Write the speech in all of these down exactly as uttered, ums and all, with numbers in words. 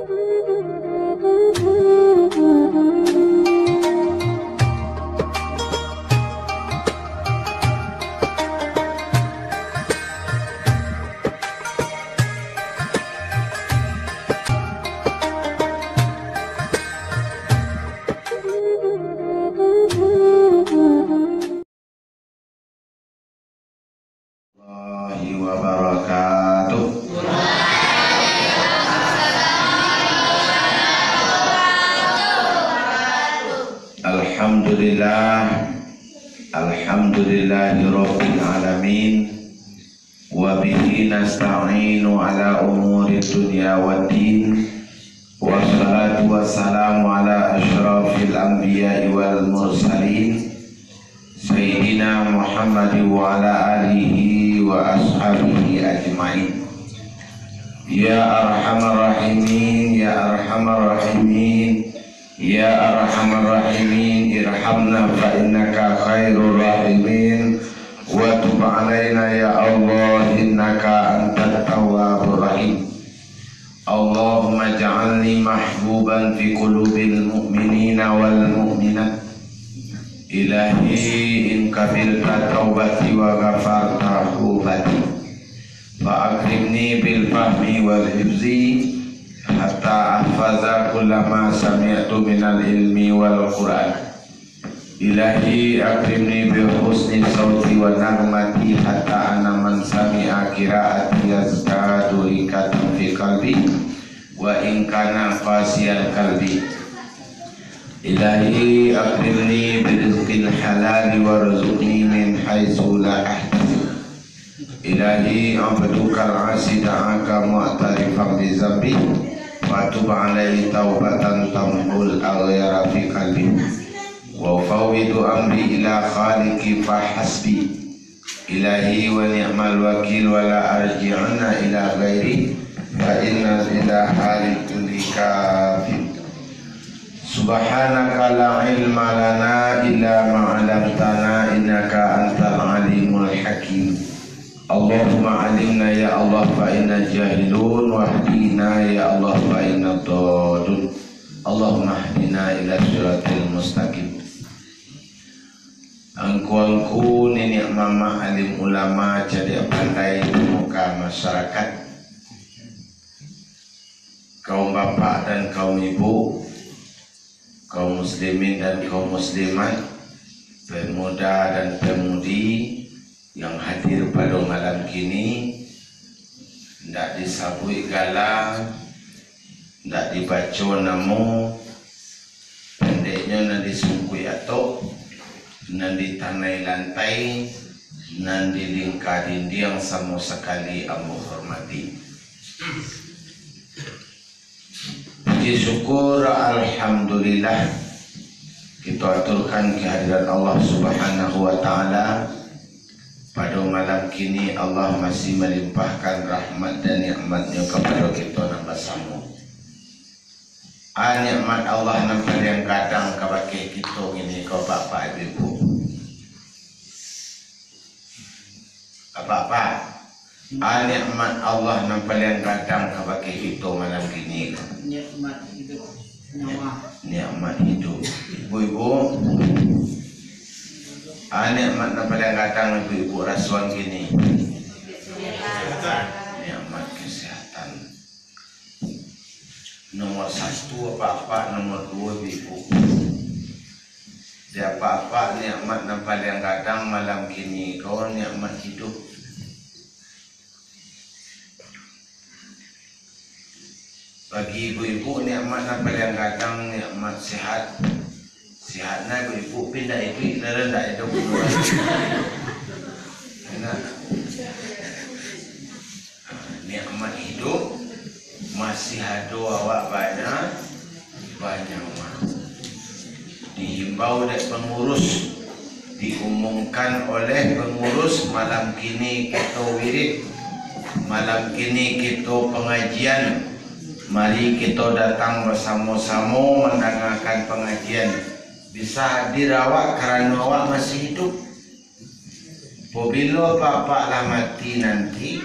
Warahmatullahi wabarakatuh. Alhamdulillah. Alhamdulillahirabbil alamin. Wa bihi nasta'inu ala umuri dunya waddin. Wassalatu wassalamu ala asyrafil anbiya'i wal mursalin, Sayyidina Muhammad wa ala alihi wa ashabihi ajmain. Ya arhamar rahimin, ya arhamar rahimin, ya arhamar rahimin, irhamna fa innaka khairur rahimin, wa tub alaina ya Allah innaka antat tawwabur rahim. Allahumma ja'alni mahbuban fi qulubil mu'minina wal mu'minat. Ilahi in qabilta taubati wa ghafarta hubati. Fa akrimni bil fahmi wal hifzi hatta ahfaza kulla ma sami'tu minal ilmi wal Qur'an. Ilahi akrimni bi husni sauti wa nagmati hatta ana man sami'a qiraati yazdadu riqatan fi qalbi wa in kana qasiyal qalbi. Ilahi akrimni bi rizqin halali warzuqni min haitsu la ahtasib. Ilahi abdukal asi da'aka mu'tarifan bi zambi, fatub alaihi taubatan tamhul aghyara fi qalbi. Wa ufawwidu amri ila khaliqi fa hasbi. Ilahi wa ni'mal wakil wa la arji'anna ila ghairi, fa inna ilaha li kulli kafin. Subhanaka la ilma lana illa ma 'allamtana innaka antal alimul hakim. Allahumma alimna ya Allah fa inna jahilun, wahdina ya Allah fa inna dhalun. Allahumma hdina ila siratil mustaqim. Angku-angku, niniak mamak, alim ulama, cadiak pandai, pemuka masyarakat, kaum bapak dan kaum ibu, kaum muslimin dan kaum muslimat, pemuda dan pemudi yang hadir pada malam kini, ndak disabuik gala, ndak dibaco namo, pendeknyo nan disungkuik atok, nan ditanai lantai, nan dilingka dindiang, samo sakali ambo hormati. Puji syukur, alhamdulillah, kito aturkan kehadiran Allah Subhanahu wa Ta'ala. Pado malam kini, Allah masih malimpahkan rahmat dan nikmat-Nyo kapado kito nan basamo. A, nikmat Allah nan paliang gadang kabake kito kini ko, Bapak, Ibu-ibu. Bapak, a, nikmat Allah nan paliang gadang kabake kito malam kini ko. Nikmat hidup, nyawa. Nikmat hidup. Ibu-ibu, a, nikmat nan paliang gadang ibu-ibu rasoan kini. Nikmat kesehatan. Nomor satu apak-apak, nomor duo ibu-ibu. Di apak-apak, nikmat nan paliang gadang malam kini ko nikmat hidup. Bagi ibu-ibu, nikmat nan paliang gadang nikmat sehat. Sehat nah ibu-ibu, pindah iduik, ndak ado bunuh. Enak. Nikmat hidup, masih ado awak banyak, banyawa. Dihimbau dek pengurus, diumumkan oleh pengurus, malam kini kito wirid, malam kini kito pengajian. Mari kito datang basamo-samo mandangakan pengajian. Bisa hadir awak karano awak masih hidup. Pabilo bapak lah mati nanti,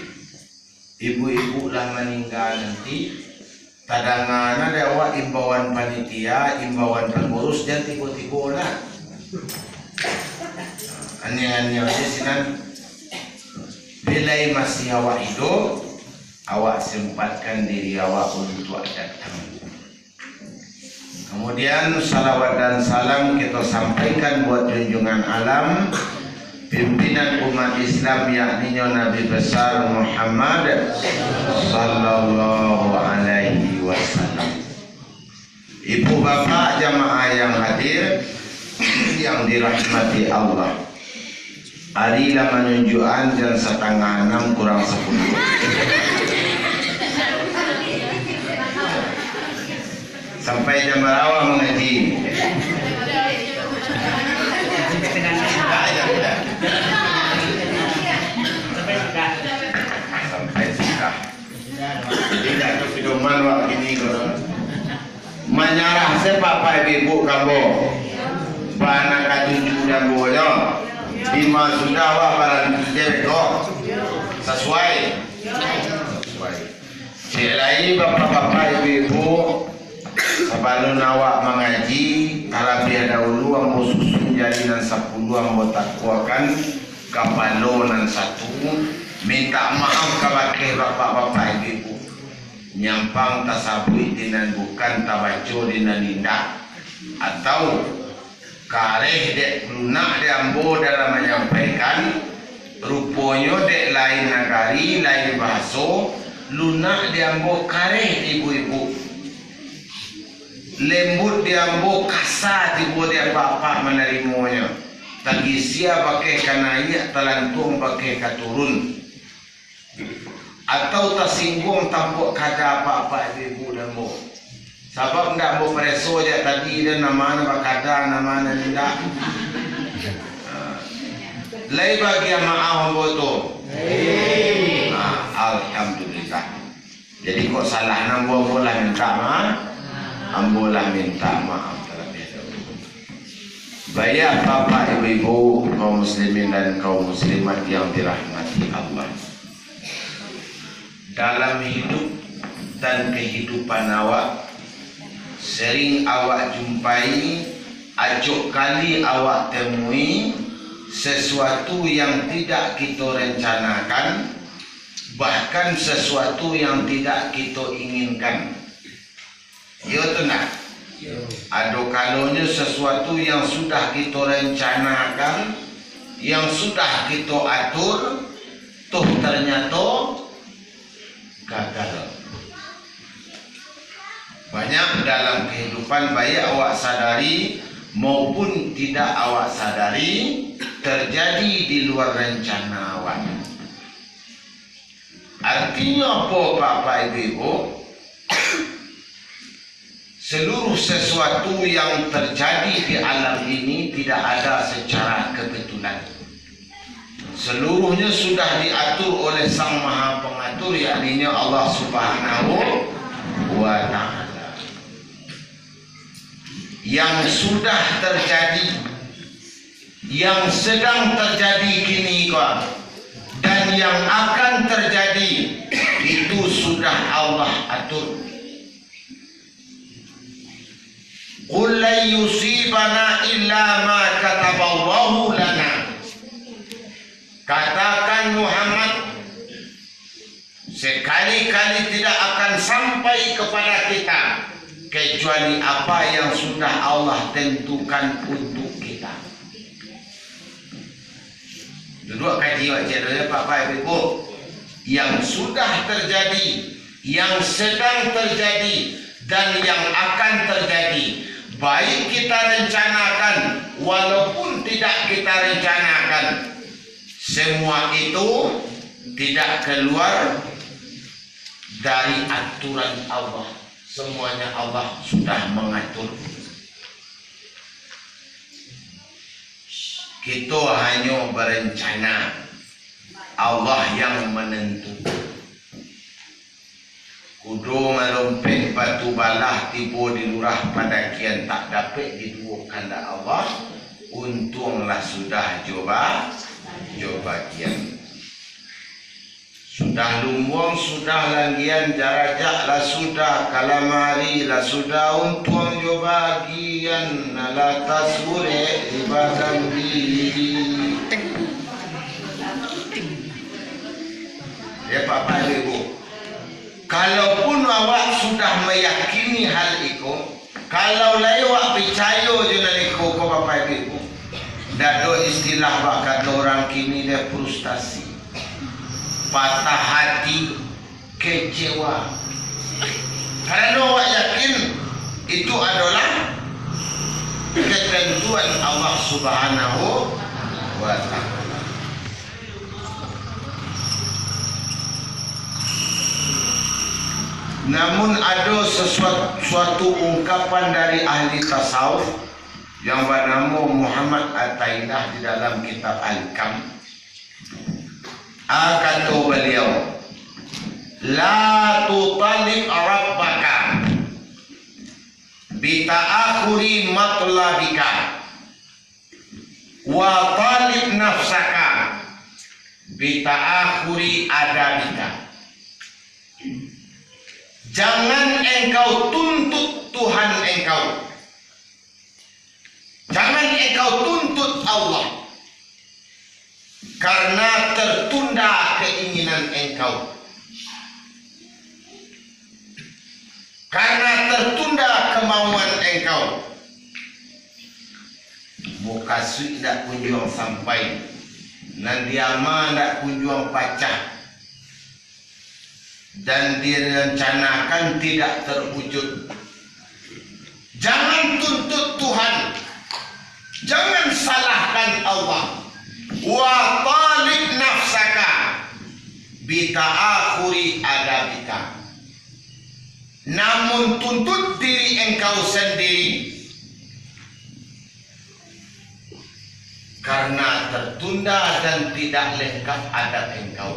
ibu-ibu lah maningga nanti, Tadanga na dek awak imbauan panitia, imbauan pangurus, jan tibo-tibo lah. Aniang-aniang aja sinan. Bilai masih awak hidup, awak sempatkan diri awak untuak datang. Kamudian, salawat dan salam kito sampaikan buat junjungan alam, pimpinan umat Islam, yakninyo Nabi Besar Muhammad sallallahu alaihi wasallam. Ibu bapak jamaah yang hadir, yang dirahmati Allah. Ari lah manunjuakan jam satangah anam kurang sapuluah. Sampai jam bara mangaji? Sampai sudah. Jadi, dak ado pedoman wak kini ko. Manyarah se papai bibuk kambo. Bana katuju dan buonyo. Dima sudah wak barang tu je beko. Sasuai. Sasuai. Cek lai bapak-bapak, ibu-ibu, sabalun awak mangaji, talabiah dahulu ambo susun jari nan sapuluah, ambo takuakan kapalo nan satu, mintak maaf kabake bapak-bapak, ibu-ibu. Nyampang tasabuik di nan bukan, tabaco di nan indak, atau kareh dek lunak di ambo dalam manyampaikan, ruponyo dek lain nagari, lain bahaso, lunak di ambo kareh di ibu-ibu, lembut di ambo kasa tibo di apak-apak manarimonyo, tagisia bakeh ka naiak, talantuang bakeh ka turun. Atau tasingguang tampuak kada apak-apak ibu-ibu dan ambo. Sabab ndak ambo pareso jak tadi, dan nama nan bakada, nama nan indak. Ha. Lai bagian maaf ambo tu? Ha, alhamdulillah. Jadi kok salah nan ambo, ambo lah minta maaf. Ambo lah minta maaf talabiah dahulu. Baiak, bapak, ibu-ibu, kaum muslimin dan kaum muslimat yang dirahmati Allah. Dalam hidup dan kehidupan awak, sering awak jumpai, acok kali awak temui sesuatu yang tidak kito rencanakan, bahkan sesuatu yang tidak kito inginkan. Iyo tu ndak? Ado kalonyo sesuatu yang sudah kito rencanakan, yang sudah kito atur, toh ternyato gagal. Banyak dalam kehidupan, baik awak sadari maupun tidak awak sadari, terjadi di luar rencana awak. Artinyo apo, Bapak, Ibu-ibu? Seluruh sesuatu yang terjadi di alam ini tidak ada secara kebetulan. Seluruhnya sudah diatur oleh Sang Maha Pengatur, yakninyo Allah Subhanahu wa Ta'ala. Yang sudah terjadi, yang sedang terjadi kini ko, dan yang akan terjadi, itu sudah Allah atur. "Qul lan yusibana illa ma kataballahu lana." Katakan, Muhammad, sekali-kali tidak akan sampai kepada kita kecuali apa yang sudah Allah tentukan untuk kita. Duduak kaji wak cek dulu, Bapak, Ibu. Yang sudah terjadi, yang sedang terjadi, dan yang akan terjadi, baik kita rencanakan walaupun tidak kita rencanakan, semua itu tidak keluar dari aturan Allah. Semuanya Allah sudah mengatur. Kito hanyo berencana, Allah yang menentukan. Kudo malompek batu balah, tibo di lurah padakian, tak dapek diduo kandak Allah, untuanglah sudah jo ba-, jo bagian. Sudah lumbuang, sudah langgian, jarajak lah sudah, kalamari lah sudah, untuang jo bagian, alah tasurek di badan diri. Ya, Bapak Ibu. Kalaupun awak sudah meyakini hal iko, kalau lai awak picayo jo nan iko ko, Bapak Ibu, ndak ado istilah bak kato urang kini deh frustasi, patah hati, kecewa. Karano awak yakin itu adolah ketentuan Allah Subhanahu wa Ta'ala. Namun ado sesuatu, suatu ungkapan dari ahli tasawuf yang banamo Muhammad Atailah di dalam kitab Al-Kam. A, kato baliau, "La tutalib rabbaka bita'akhuri matlabika." "Wa talib nafsaka bita'akhuri adabika." Jangan engkau tuntut Tuhan engkau. Jangan engkau tuntut Allah karena tertunda keinginan engkau. Karena tertunda kemauan engkau. Mukasuik ndak kunjuang sampai, nan diama ndak kunjuang pacah, dan direncanakan tidak terwujud. Jangan tuntut Tuhan, jangan salahkan Allah. "Wa talib nafsaka bita'akhuri adabika." Namun tuntut diri engkau sendiri, karena tertunda dan tidak lengkap adab engkau.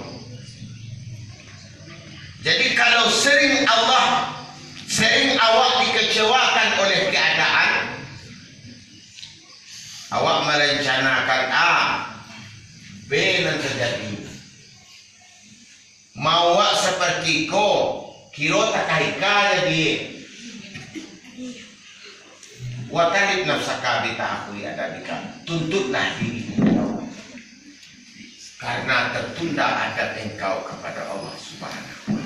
Jadi, kalau sering Allah, sering awak dikecewakan oleh keadaan, awak merencanakan A, B nan terjadi. Mau awak seperti ko, kiro takahika jadi. "Wa talib nafsaka bita'akhuri adabika." Tuntutlah diri engkau, karena tertunda adab engkau kepada Allah Subhanahu wa Ta'ala.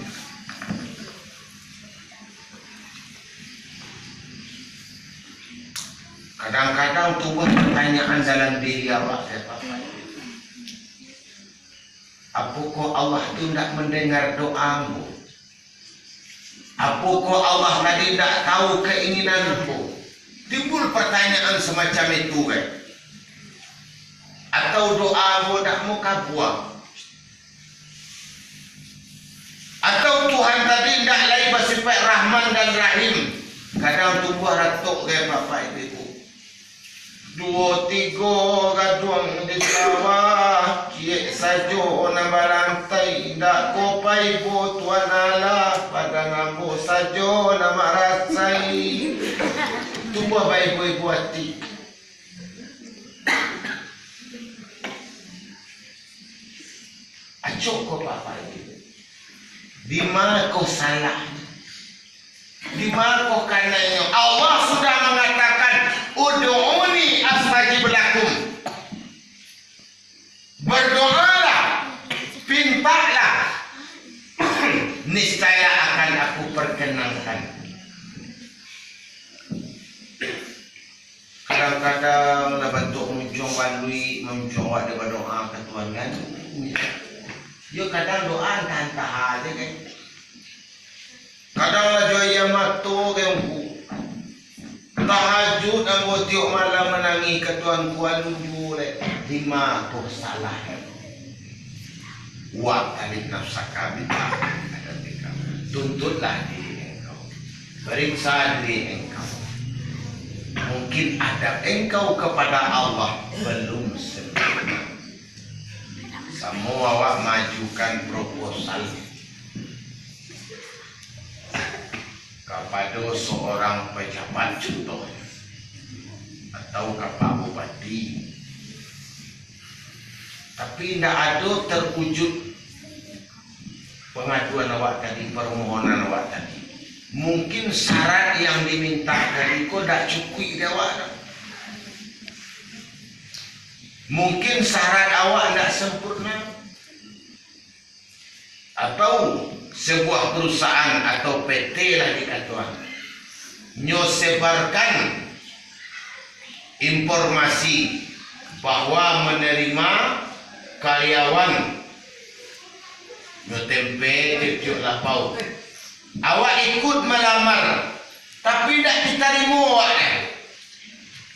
Kadang-kadang tumbuah pertanyaan dalam diri awak, ya, Bapak. Apokoh Allah tu ndak mandanga doa ambo? Apokoh Allah tadi ndak tahu keinginan ambo? Timbul pertanyaan semacam itu, kan? Atau doa ambo ndak mukabua? Atau Tuhan tadi ndak lai basifat Rahman dan Rahim? Kadang tumbuah ratok, kan, Bapak Ibu? Duo tigo gaduang di sawah, ciek sajo nan barantai, indak ko paibo Tuhan Allah, badan ambo sajo nan marasai. Tumbuah baibo-ibo ati. Acok ko, Bapak Ibu. Dima ko salah? Dima ko kananyo? Allah sudah mangatakan, "Ud'uni astajib lakum." Berdoalah, pintalah, niscaya akan Aku perkenankan. Kadang-kadang lah bantuak muncuang baluik, muncuang awak dek badoa ka Tuhan, kan? Yo, kadang doa antah-antah aja, kan? Kadang lah jo aia mato, kan, Ngku. Tahajud ambo tiok malam manangih ka Tuhan, Ngku, alun juo lai. Dima ko salah? Wa talib nafsaka bita'akhuri adabika. Tuntutlah diri engkau. Periksa diri engkau. Mungkin adab engkau kepada Allah belum sempurna. Samo awak maajukan proposal kapado seorang pejabat, contoh, atau ka Pak Bupati, tapi indak ado terwujud. Pangaduan awak tadi, parmohonan awak tadi, mungkin syarat yang diminta tadi ko ndak cukuik di awak tu. Mungkin syarat awak ndak sempurna. Atau sebuah perusahaan atau P T lah dikatoan, nyo sebarkan informasi bahwa menerima karyawan, nyo tempe tiok-tiok lapau. Awak ikut melamar, tapi ndak ditarimo awak.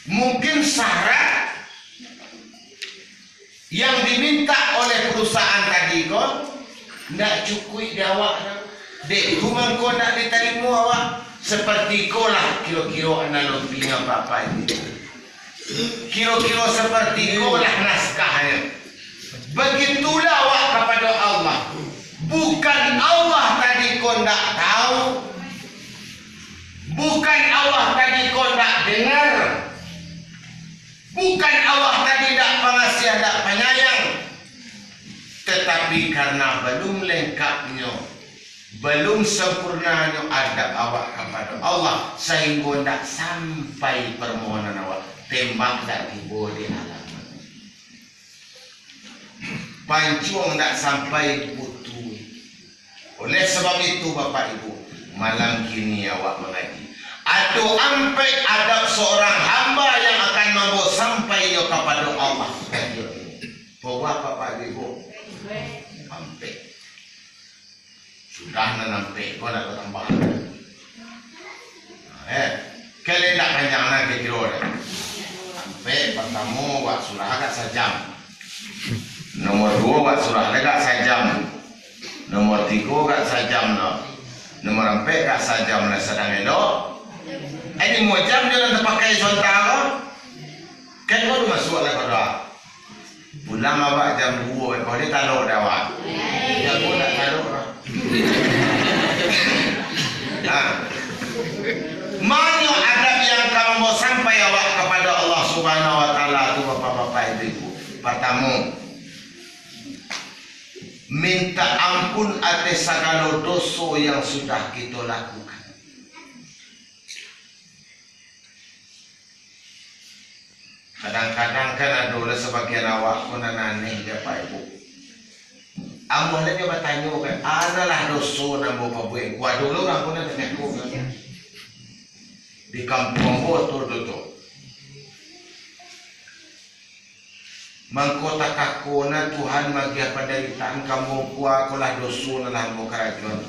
Mungkin syarat yang diminta oleh perusahaan tadi ko ndak cukuik di awak tu. Dek tu mangko ndak ditarimo awak. Seperti ikolah kiro-kiro analoginyo, Bapak Ibu. Kiro-kiro seperti ikolah naskahnyo. Begitulah awak kapado Allah. Bukan Allah tadi ko ndak tahu. Bukan Allah tadi ko ndak dengar. Bukan Allah tadi ndak pangasiah, ndak panyayang, tetapi karena balum lengkapnyo, balum sempurnanyo adab awak kapado Allah, sahinggo ndak sampai parmohonan awak, tembak ndak tibo di alamat. Pancuang ndak sampai butuh. Oleh sabab itu, Bapak Ibu, malam kini awak mangaji. Ado ampek adab seorang hamba yang akan mambawa sampai nyo kapado Allah. Pokok Bapak Ibu, ampek. Sudah nan ampek ko, nak tambah. Eh, kalian ndak panjang nan kiro deh. Ampek, partamo, wak surah agak sajam. Nomor duo, wak surah agak sajam. Nomor tigo, agak sajam no. Nomor ampek, agak sajam lah sadang elok. Eh, limo jam jo nan tapakai sontak ko. Kan ko masuak lah ko doa. Pulang awak jam duo, eh, kau ni talok dah awak. Jam duo tak talok lah. Nah. Mano adab yang ka mambawa sampai awak kapado Allah Subhanahu wa Taala tu, bapak-bapak, ibu-ibu? Partamo, minta ampun ateh sagalo doso yang sudah kito lakukan. Kadang-kadang kan ado lah sabagian awak ko nan aneh, Bapak Ibu. Ambo lah nyo batanyo kan, ado lah doso nan ambo pabuek ko, ado lah urang ko nan tanyakokan. Di kampuang ambo tu, tu, tu. Mangko takako na Tuhan magiah pandaritaan ka ambo, ko lah doso nan lah ambo karajoan.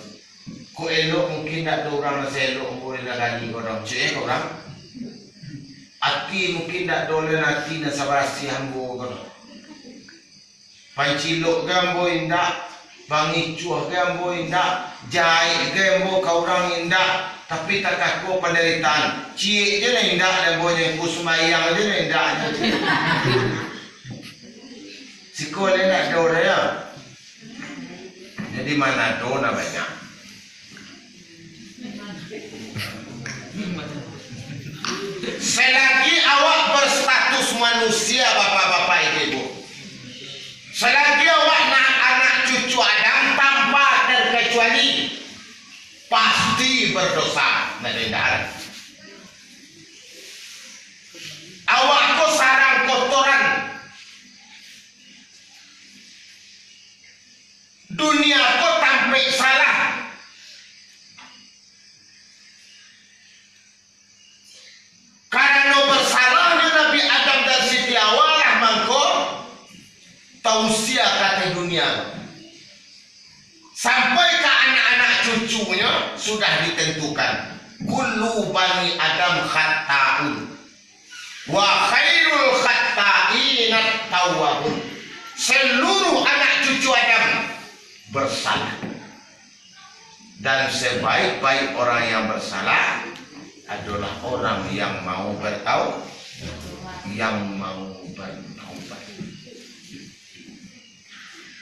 Kok elok mungkin ndak ado urang nan saelok ambo di nagari ko doh, cek eh ka urang. Ati mungkin ndak ado lai ati nan sabarasiah ambo ko doh. Pancilok ge ambo indak, pangicuah ge ambo indak, jahek ge ambo ka urang indak, tapi takako pandaritaan. Ciek je lah indak, dan ambo nyo, ngku sumbayang je lah indak. Siko lai ndak ado doh, yo. Jadi, ma nan ado nan banyak. Selagi awak berstatus manusia, bapak-bapak, ibu-ibu, selagi awak nak anak cucu Adam tanpa terkecuali, pasti berdosa, ndak ada indahan. Awak ko sarang kotoran. Dunia ko tampek salah. Karano basalahnyo Nabi Adam dan Siti Hawa lah mangko tausia ka ateh dunia. Sampai ka anak-anak cucunyo sudah ditentukan. Kullu bani Adam khatta'un. Wa khairul khatta'inat tawwabun. Seluruh anak cucu Adam bersalah. Dan sebaik-baik orang yang bersalah adalah orang yang mau bertau-, yang mau bertaubat.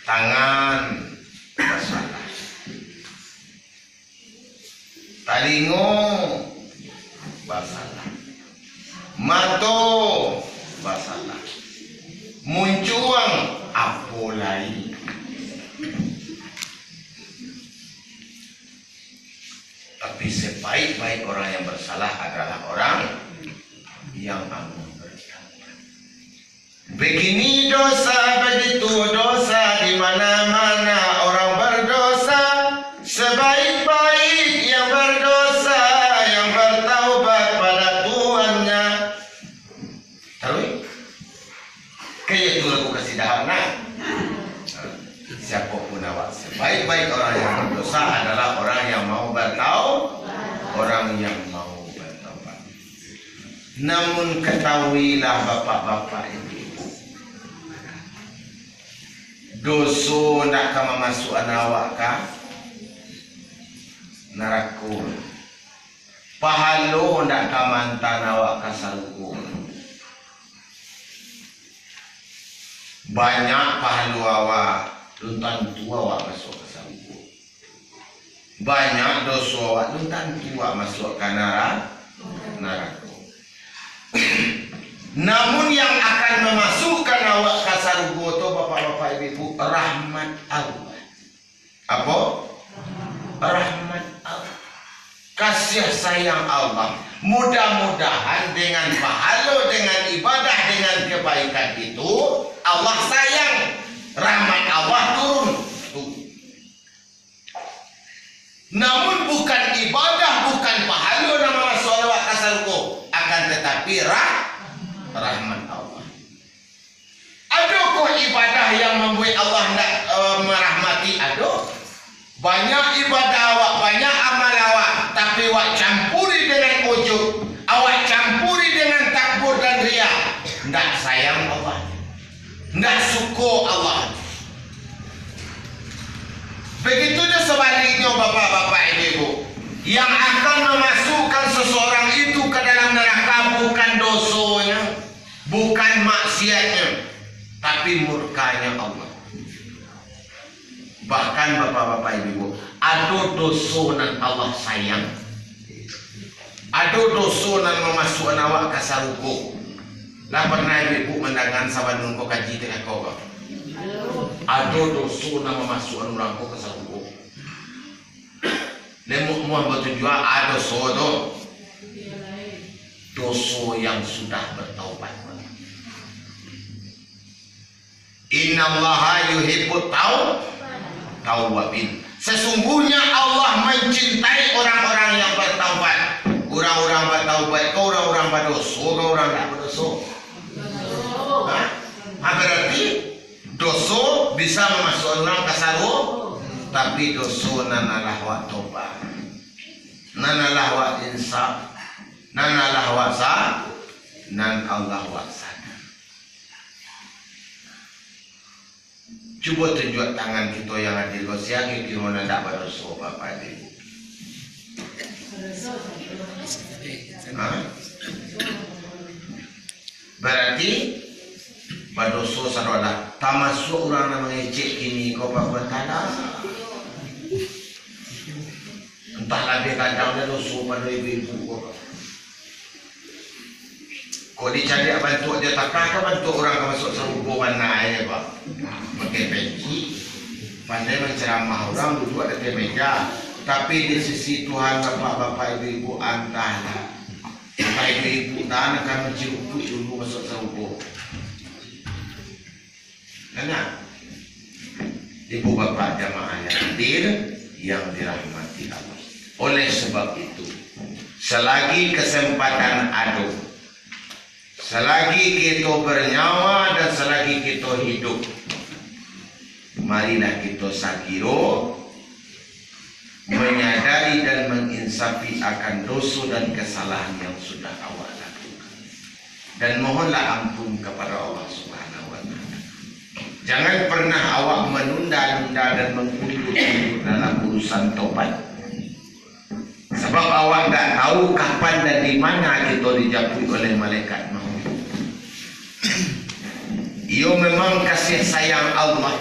Tangan bersalah. Talingo basalah. Mato basalah. Muncuang apo lai? Sebaik-baik orang yang bersalah adalah orang yang amun bertaubat. Begini dosa, begitu dosa, di mana-mana orang berdosa. Sebaik-baik yang berdosa, yang bertaubat pada Tuhannya. Taruih. Kaya itu lagu kasih dahar, nah. Siapapun awak, sebaik-baik orang yang berdosa adalah orang yang mau bertau-, orang yang mau bertaubat. Namun ketahuilah, bapak-bapak, ibu-ibu, doso ndak ka mamasuakan awak ka narako. Pahalo ndak ka maantaan awak ka sarugo. Banyak pahalo awak, lun tantu awak masuak ka sarugo. Banyak doso awak, lun tantu awak masuak ka nara-, narako. Namun yang akan mamasuakkan awak ka sarugo tu, bapak-bapak, ibu-ibu, rahmat Allah. Apo? Rahmat Allah. Kasih sayang Allah. Mudah-mudahan dengan pahalo, dengan ibadah, dengan kebaikan itu, Allah sayang. Rahmat Allah turun. Tu. Namun bukan ibadah, bukan pahalo nan mamasuak awak ka sarugo, akan tatapi rah-, rahmat Allah. Adokoh ibadah yang mambuek Allah ndak, eh, marahmati? Ado. Banyak ibadah awak, banyak amal awak, tapi awak campuri dengan ujub, awak campuri dengan takbur dan riya, ndak sayang Allah, ndak suko Allah. Begitu jo sabaliknyo, bapak-bapak, ibu-ibu, yang akan mamasuakkan seseorang itu ka dalam naraka bukan dosonyo, bukan maksiatnyo, tapi murkanyo Allah. Bahkan, bapak-bapak, ibu-ibu, ado doso nan Allah sayang. Ado doso nan mamasuakkan awak ka sarugo. Lah pernah ibu-ibu mandanga sabalun ko kaji tengah ko, ko? Ado doso nan mamasuakkan urang ko ka sarugo. Lemuk muah batujuah, ado doso tu. Doso yang sudah bertaubat. Innallaha yuhibbut tau-, tawwabin. Sesungguhnya Allah mencintai orang-orang yang bertaubat. Urang-urang bataubat ko urang-urang badoso ko urang ndak badoso? Hah? Ah, berarti doso bisa mamasuakkan urang ka sarugo, tapi doso nan alah awak tobat, nan alah awak insaf, nan alah awak sa-, nan alah awak sadar. Cubo tunjuak tangan kito yang adil ko, sia kiro-kiro nan ndak badoso, Bapak Ibu? Hah? Barati badoso sadolah, tamasuak urang nan mangecek kini ko, Bapak Taala. Antah labiah gadang dah doso pado ibu-ibu ko. Kok dicaliak bantuak jo takah ka bantuak urang ka masuak sarugo bana, yo, Pak. Pakai peci. Pandai mancaramah urang duduak di ateh meja. Tapi di sisi Tuhan, bapak-bapak, ibu-ibu, antahlah. Antah ibu-ibu tahan akan mancirukuik dulu masuak sarugo. Nah, ibu bapak jamaah yang hadir yang dirahmati Allah. Oleh sebab itu, selagi kesempatan ado, selagi kito bernyawa dan selagi kito hidup, marilah kito sagiro menyadari dan menginsafi akan doso dan kesalahan yang sudah awak lakukan. Dan mohonlah ampun kepada Allah Subhanahu wa Ta'ala. Jangan pernah awak menunda-nunda dan mengulur-ulur dalam urusan tobat. Sebab awak ndak tahu kapan dan di mana kito dijapuik oleh malaikat maut. Iyo memang kasih sayang Allah.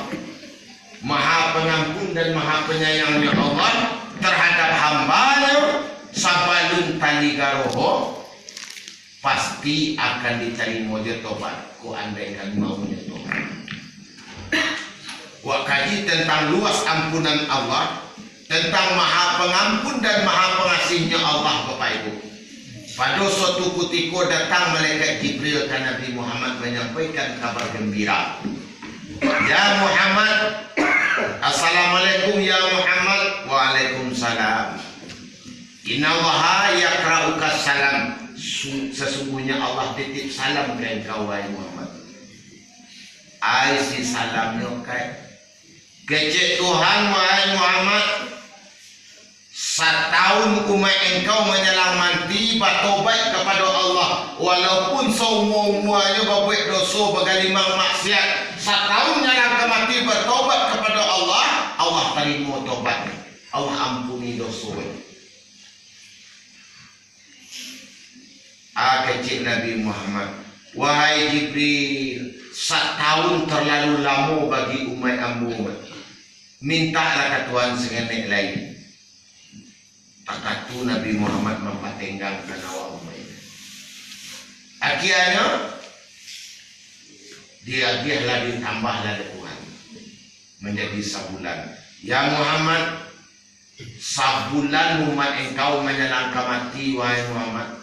Maha Pengampun dan Maha Penyayangnya Allah terhadap hamba-Nya, sabalun taliga roho, pasti akan ditarimo jo tobat, kok andaikan maunya tobat. Wak kaji tentang luas ampunan Allah, tentang Maha Pengampun dan Maha Pengasih-Nyo Allah, Bapak Ibu. Pado suatu kutiko datang malaikat Jibril ka Nabi Muhammad manyampaikan kabar gembira. "Ya Muhammad, assalamualaikum ya Muhammad." "Waalaikumsalam." "Innallaha yaqra'uka salam." Su-, sesungguhnya Allah titip salam ka engkau, wahai Muhammad. Ai si salamnyo kai. Kecek Tuhan, wahai Muhammad, satahun umaik engkau manyalang mati batobaik kapado Allah, walaupun saumua-umuanyo babuek doso, bagalimang maksiat, satahun nyalang ka mati batobat kapado Allah, Allah tarimo tobatnyo, Allah ampuni doso. Ah, kecek Nabi Muhammad, "Wahai Jibril, satahun terlalu lamo bagi umaik ambo. Mintaklah ka Tuhan sangenek lai." Takatu Nabi Muhammad mampatenggangkan awak umaik. Akhirnyo, diagiahlah, ditambahlah dek Tuhan manjadi sabulan. "Ya Muhammad, sabulan umaik engkau manyalang ka mati, wahai Muhammad.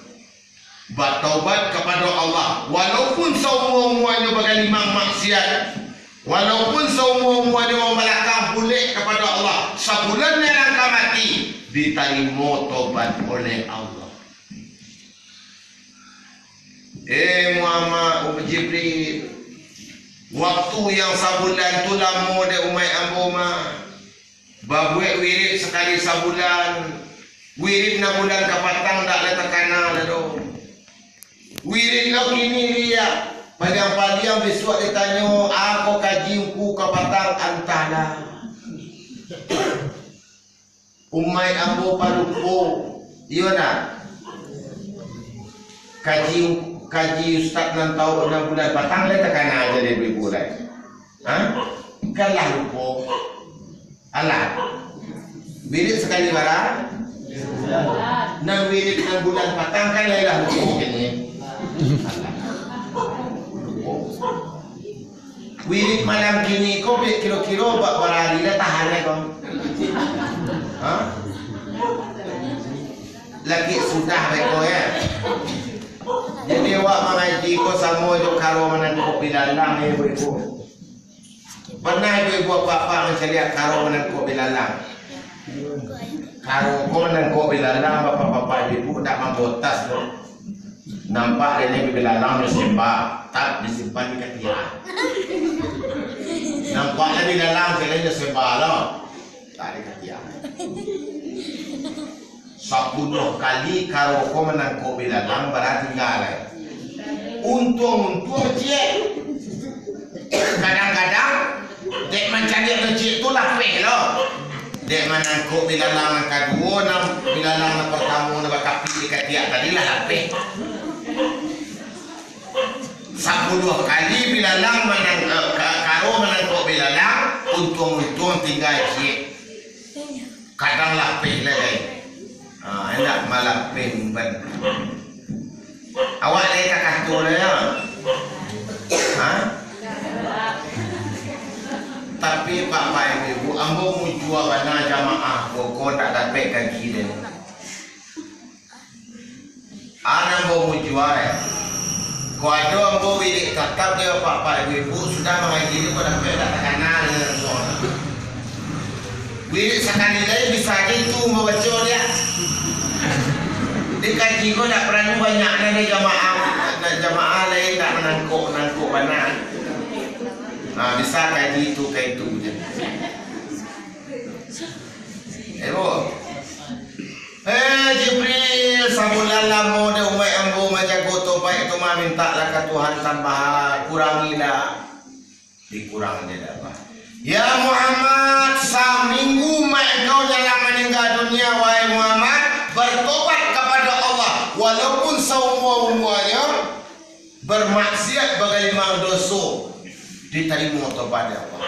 Batobat kapado Allah, walaupun saumua-umuanyo bagalimang maksiat, walaupun saumua-umuanyo mambalakang bulek kapado Allah, sabulan nyalang ka mati, ditarimo tobat oleh Allah." Eh Muhammad, Jibril, waktu yang sabulan tu lamo dek umaik ambo mah. Babuek wirid sakali sabulan, wirid nan bulan kapatang ndak lai takana lai doh. Wirid lo kini liak, paliang-paliang bisuak ditanyo, "Ako kaji ngku kapatang?" Antahlah. Umaik ambo palupo, iyo ndak? Kaji, kaji ustaz nan tahu nan bulan patang lai takana aja dek ibu-ibu lai. Ha? Kan lah lupo. Alah. Wirid sakali bara? Nan wirid nan bulan patang kan lai lah lupo kini. Alah. Lupo. Wirid malam kini ko, kiro-kiro ba-, bara ari lah tahan lai ko. Ha? Lagi sudah beko, ya. Jadi, awak mangaji ko samo jo karo manangkok bilalang, ya, ibu-ibu. Pernah ibu-ibu, bapak-bapak mancaliak karo manangkok bilalang? Karo ko manangkok bilalang, bapak-bapak, ibu-ibu, ndak mambotas doh. Nampak dek inyo bilalang nyo semba, tak disimpan di katiak. Nampak lai bilalang, kiro nyo semba lo. Tak di katiak. Sapuluah kali karo ko manangkok bilalang, bara tingga lai. Untuang-untuang ciek. Kadang-kadang, dek mancaliak nan ciek tu lapeh lo. Dek manangkok bilalang nan kaduo, nan bilalang nan partamo nan bakapik di katiak tadi lah lapeh. Sapuluah kali bilalang manang-, eh, ka-, karo manangkok bilalang, untuang-untuang tingga ciek. Kadang lapeh lai. Ha, indak malapeh umban. Awak lai takah tu lai, ya? Ha? Tapi, Bapak Ibu, ambo mujua bana jamaah ko, ko ndak dapek gaji den. Anak ambo mujua, eh. Ko ado ambo wirid tatap di bapak-bapak ibu-ibu, sudah mangaji tu ko dapek dak takana dengan ambo. Wirid sakali lai bisa aja itu ambo baco dia. Di kaji ko dak paralu banyak nan di jamaah, nan jamaah lain dak manangkok-nangkok bana. Nah, bisa kaji itu ka itu je. Eh, Bu. Eh, Jibril, sabulan lamo dek umaik ambo manjago tobaik tu mah, mintaklah ka Tuhan tambah, kurangilah. Dikurang je dak apa. Ya Muhammad, saminggu umaik engkau nyalang maningga dunia, wahai Muhammad, bertobat kepada Allah, walaupun saumua-umuanyo bermaksiat bagalimang doso, ditarimo tobat dek Allah.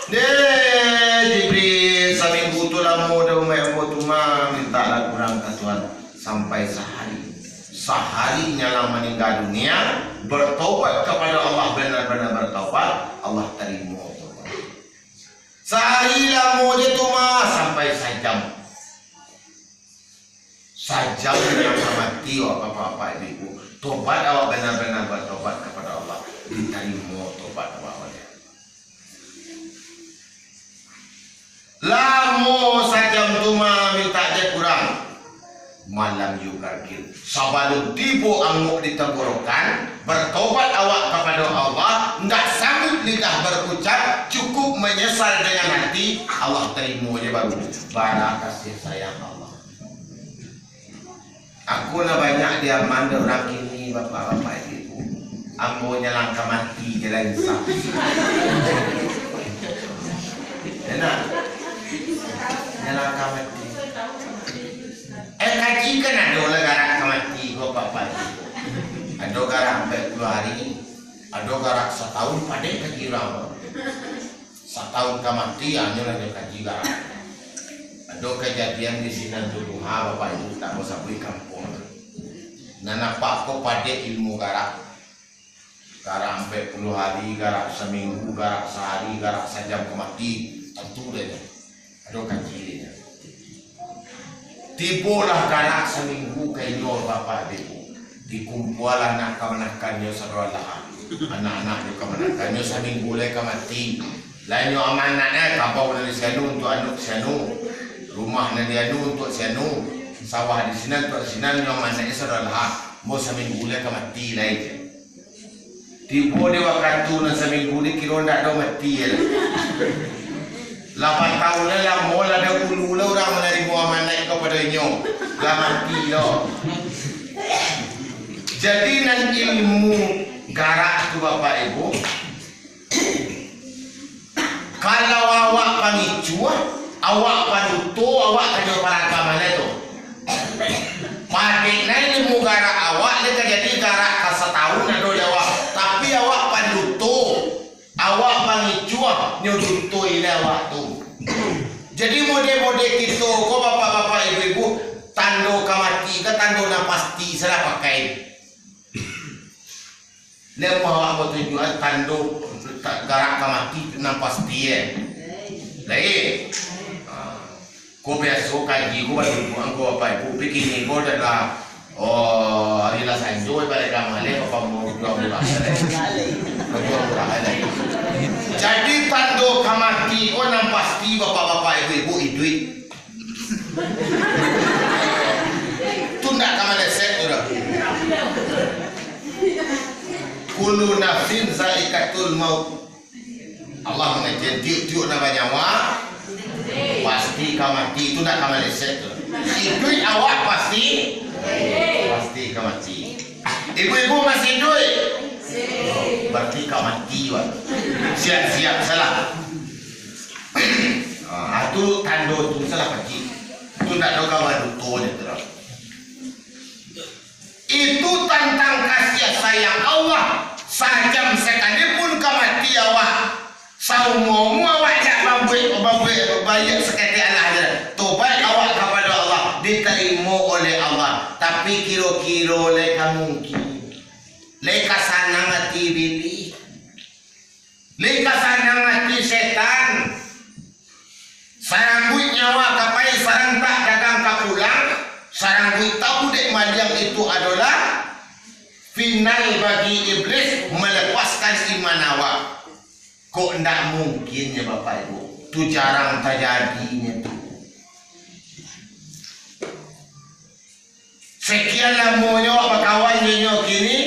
Deh, Jibril, saminggu tu lamo dek umaik ambo tu mah, mintaklah kurang ka Tuhan sampai sahari. Sahari nyalang maningga dunia, bertobat kepada Allah, benar-benar bertobat, Allah tarimo tobat. Sahari lamo je tu mah, sampai sajam. Sajam nan ka mati, wak bapak-bapak, ibu-ibu. Tobat awak bana-bana batobat kapado Allah, ditarimo tobat awak oleh Allah. Lamo sajam tu mah mintak je kurang. Malam yugargir. Sabalun tibo angok di tanggorokan, batobat awak kapado Allah, ndak sanggup lidah barucap, cukup manyasal dengan hati, Allah tarimo je baru. Bara kasiah sayang Allah. Aku lah banyak diaman dek urang kini, bapak-bapak, ibu-ibu. Ambo nyo lah ka mati je lah insaf. Enak. Nyo lah ka mati. Eh, kaji kan ado lah garak ka mati ko, bapak-bapak, ibu-ibu. Ado garak ampek puluah hari, ado garak satahun, padek kaji urang. Satahun ka mati, hanyo lah nyo kaji garak. Ado kajadian di sinan tu duha, bapak ibu, tak mau sabuik kampuang. Nan nampak ko padek ilmu garak. Garak ampek puluah hari, garak saminggu, garak sahari, garak sajam ka mati. Tantu deh nyo. Ado kaji deh nyo. Tibolah garak saminggu ka inyo, bapak ibu. Dikumpualah anak kamanakannyo sadoalaha. Anak-anaknyo kamanakannyo saminggu lai ka mati. Lah nyo amanatnyo, kabau nan di sianu untuak anak sianu, rumah nan di anu untuak sianu, sawah di sinan untuak sinan, nyo amanatnyo sadoalaha. Mo saminggu lai ka mati lai. Tibo di wakatu nan saminggu ni, kiro ndak ado mati lai. Lapan tahun lai lamo, lah ado ulu lai urang manarimo amanat kapado inyo, lah mati lo. Jadi nan ilmu garak tu, bapak ibu, kalau awak pangicuah, awak paduto, awak ka jo paragam lai tu. Padek nai ilmu garak awak, lai ka jadi garak ka satahun ado di awak. Tapi awak panduto, awak pangicuah, nyo dutoi lai awak tu. Jadi mode-mode kito ko, bapak-bapak, ibu-ibu, tando ka mati ka tando nan pasti salah pakai. Lemah awak batunjuakan tando ta-, garak ka mati nan pasti, eh. Lain. Ha. Ko biaso kaji ko batumpuan ko, bapak ibu, pikini ko adalah, oh, hari lah sanjo, baliak ka maleh, bapak mau jual murah, eh. Mau jual murah, eh. Jadi tando ka mati ko nan pasti, bapak-bapak, ibu-ibu, iduik. Tu ndak ka maleset tu doh. Kullu nafsin zaikatul maut. Allah mangecek, tiok-tiok nan banyawa pasti ka mati, tu ndak ka maleset tu. Iduik awak pasti, pasti ka mati. Ibu-ibu masih iduik? Barati ka mati, wak. Siap-siap salah. Ah, tu tando tu salah pacik. Tu ndak ado kawan duto je tu lah. Itu tantang kasiah sayang Allah. Sajam sakalipun ka mati awak, saumua-umua awak jak babuek, babuek baiak saketek alah je. Tobaik awak kapado Allah, ditarimo oleh Allah. Tapi kiro-kiro lai ka mungkin, lai ka sanang ati ibilih. Lai ka sanang ati setan. Sarangguik nyawa ka pai, sarantak dagang ka pulang, sarangguik tabu dek maliang, itu adolah final bagi iblis malepaskan iman awak. Kok ndak mungkin nyo, bapak ibu? Tu jarang tajadinyo tu. Sakian lamonyo awak bakawan jo inyo, kini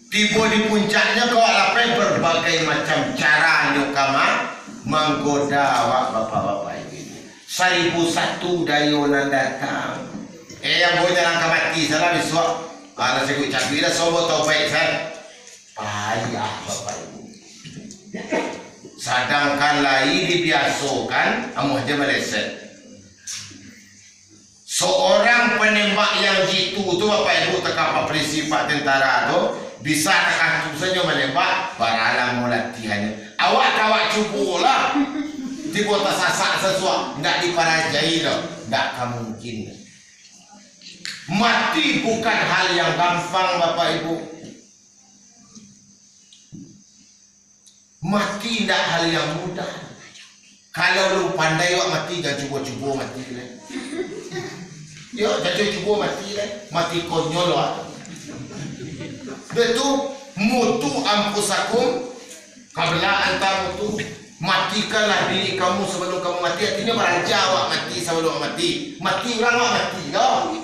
tibo di puncaknyo, kok awak lapeh, barbagai macam caranyo ka ma-, manggoda awak, bapak-bapak, ibu-ibu. Saribu satu dayo nan datang. Eh, ambo jalan ka mati salah bisuak. Alah, saguik caguik lah, sobo tobaik salah. Payah, bapak ibu. Sadangkan lai dibiasokan, amuah je maleset. Seorang penembak yang jitu tu, bapak ibu, takah paprisi, pak tentara tu, bisa takah tu sajo manembak, baralah mo latihannyo. Awak ka awak cubo lah. Tibo tasasak sasuak, ndak diparajai doh, ndak ka mungkin. Mati bukan hal yang gampang, bapak ibu. Mati indak hal yang mudah. Kalau lu pandai awak mati, jan cubo-cubo mati lai. Yo, jan cubo-cubo mati lai. Mati konyol awak. Dah tu, mutu anfusakum qabla an tamutu. Matikanlah diri kamu sabalun kamu mati. Artinyo, baraja awak mati sabalun awak mati. Mati urang awak mati doh.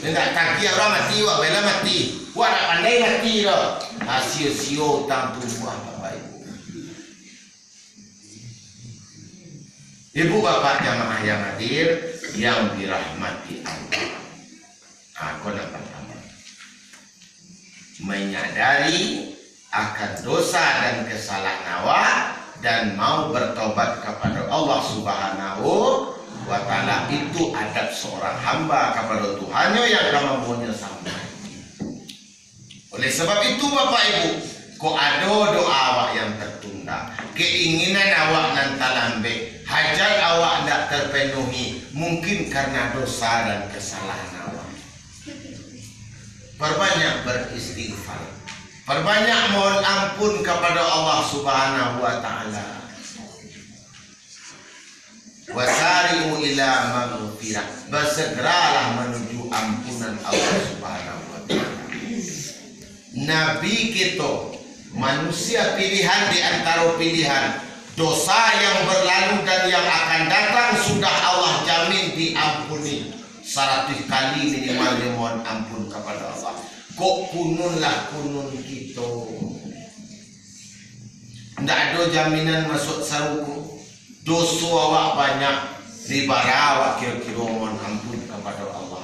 Indak tagiah urang mati, awak bela mati. Awak ndak pandai mati doh. Ha, sio-sio utang tumbuah, Bapak Ibu. Ibu bapak jamaah yang hadir, yang dirahmati Allah. Nah, ko nan partamo. Menyadari akan dosa dan kesalahan awak dan mau bertobat kepada Allah Subhanahu wa Ta'ala. Itu adab seorang hamba kepada Tuhannya yang kamampuannya sampai. Oleh sebab itu, Bapak Ibu, kok ado doa awak yang tertunda, keinginan awak nan talambek, hajat awak ndak terpenuhi, mungkin karena dosa dan kesalahan awak. Perbanyak beristighfar. Perbanyak mohon ampun kepada Allah Subhanahu wa Ta'ala. Wasari'u ila maghfirah. Bersegeralah menuju ampunan Allah Subhanahu wa Ta'ala. Nabi kito, manusia pilihan di antara pilihan. Dosa yang berlalu dan yang akan datang sudah Allah jamin diampuni. Saratus kali minimal dia mohon ampun kepada Allah. Kok kunun lah kunun kito. Ndak ado jaminan masuk sarugo. Doso awak banyak, ribara awak kiro-kiro mohon ampun kapado Allah.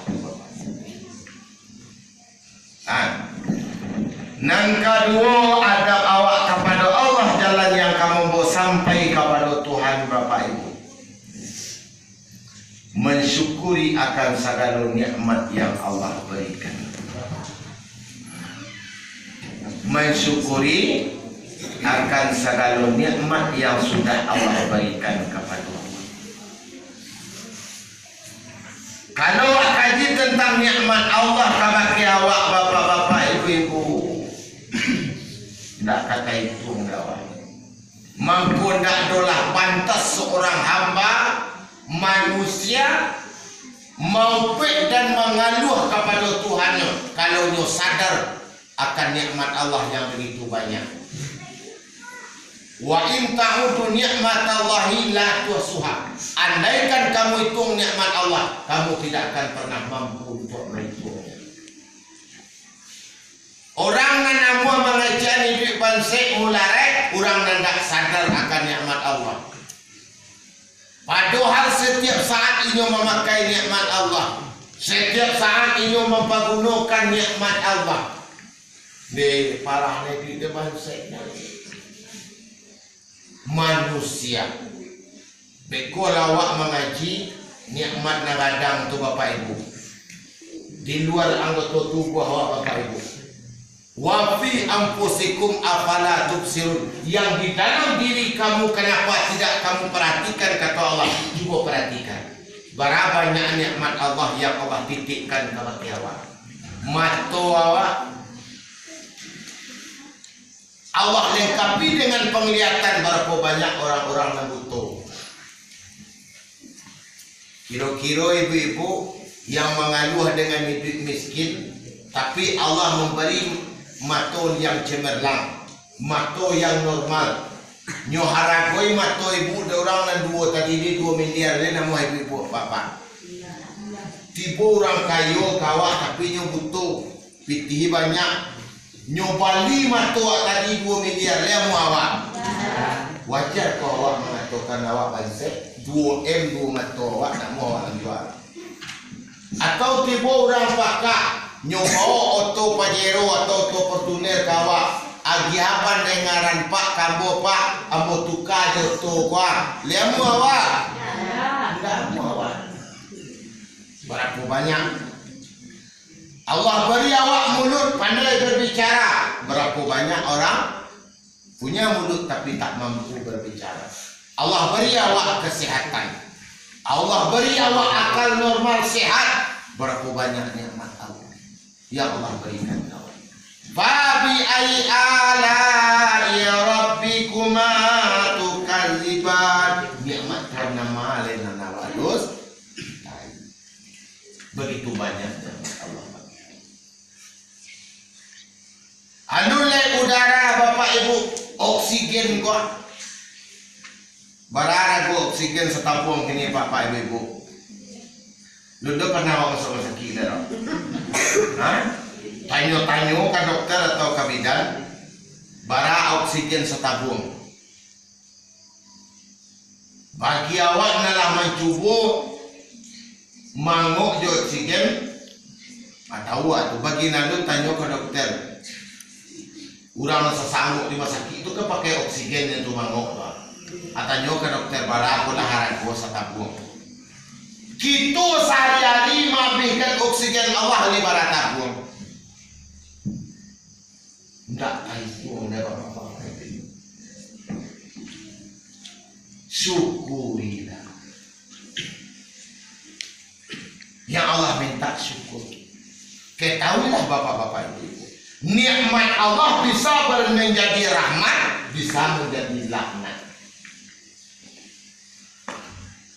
Nah, nan kaduo, adab awak kapado Allah, jalan yang ka mambawa sampai kapado Tuhan, Bapak Ibu. Mensyukuri akan sagalo nikmat yang Allah berikan. Mensyukuri akan sagalo nikmat yang sudah Allah berikan kapado Allah. Kalau kaji tentang nikmat Allah kabake awak, bapak-bapak, ibu-ibu, ndak ka taituang dek awak. Mangko ndak dolah pantas seorang hamba manusia maupuik dan mangaluah kapado Tuhannyo, kalau nyo sadar akan nikmat Allah yang begitu banyak. "Wa in ta'uddu ni'matallahi la tuhsuha." Andaikan kamu ituang nikmat Allah, kamu tidak akan pernah mampu untuk maituangnyo. Urang nan amuah mangajian iduik bansaik mularek, urang nan ndak sadar akan nikmat Allah. Padohal satiap saat inyo mamakai nikmat Allah, satiap saat inyo mampagunokan nikmat Allah. Deh, parah deh, duit deh bansaik. Manusia. Beko lah awak mangaji, nikmat nan gadang tu, Bapak Ibu. Di luar anggoto tubuah awak, Bapak Ibu. "Wa fi anfusikum afala tubsirun." Yang di dalam diri kamu, kenapa tidak kamu perhatikan, kata Allah? Cubo perhatikan. Bara banyak nikmat Allah yang Allah titipkan kabake awak. Mato awak, Allah lengkapi dengan penglihatan, barapo banyak orang-orang nan buto. Kiro-kiro ibu-ibu yang mangaluah dengan iduik miskin, tapi Allah mambari mato yang cemerlang, mato yang normal. Nyo haragoi mato ibu dek urang nan duo tadi, di duo miliar, lai namuah ibu-ibu bapak. Tibo urang kayo ka awak, tapi nyo buto. Pitih banyak. Nyo bali mato awak tadi duo miliar, lai amuah awak? Wajar ko awak mangatokan awak bansaik? Duo M duo mato awak, ndak amuah awak manjua? Atau tibo urang pakak, nyo bao oto Pajero atau oto Fortuner ka awak, agiah bandai ngaran, "Pak, ka ambo, Pak, ambo tuka jo oto ko, ah." Lai amuah awak? Ndak amuah awak. Barapo banyak Allah bari awak muluik pandai berbicara. Barapo banyak orang punya muluik tapi tak mampu berbicara. Allah bari awak kesehatan. Allah bari awak akal normal, sehat. Barapo banyak nikmat Allah yang Allah barikan ka awak. Fabi ayyi ala'i rabbikuma tukadziban. Nikmat Darah, Bapak Ibu, oksigen ko. Bara harago oksigen satabuang kini, Bapak Ibu? Lu dah pernah awak masuk rumah sakit dah? Ha? Tanyo-tanyo ka dokter atau ka bidan, bara oksigen satabuang. Bagi awak nan lah mancubo mangok jo oksigen, ah, tahu ah tu. Bagi nan alun, tanyo ka dokter. Urang nan sasanggup di rumah sakik tu kan pakai oksigen yang tu mangok tu, ah. Ah, tanyo ka dokter, bara ko lah harago satabuang. Kito sahari-hari maabihkan oksigen Allah di bara tabuang. Ndak taikuang dek Bapak-bapak itu. Syukurilah. Yang Allah minta syukur. Ketahuilah, Bapak-bapak Ibu, nikmat Allah bisa ber-, menjadi rahmat, bisa menjadi laknat.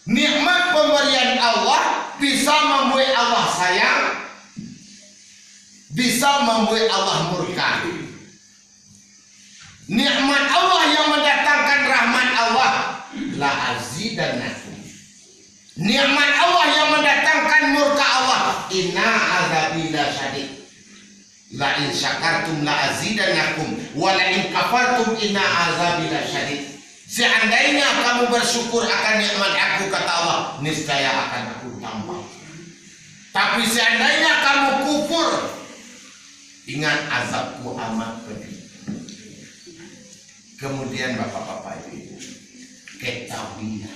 Nikmat pemberian Allah bisa mambuek Allah sayang, bisa mambuek Allah murka. Nikmat Allah yang mendatangkan rahmat Allah, la azidannakum. Nikmat Allah yang mendatangkan murka Allah, inna azabi lasyadid. La in syakartum la azidannakum, wa la in kafartum inna azabi lasyadid. Seandainya kamu bersyukur akan nikmat Aku, kata Allah, niscaya akan Aku tambah. Tapi seandainya kamu kufur, ingat, azab-Ku amat pedih. Kemudian, Bapak-bapak, Ibu-ibu, ketahuilah,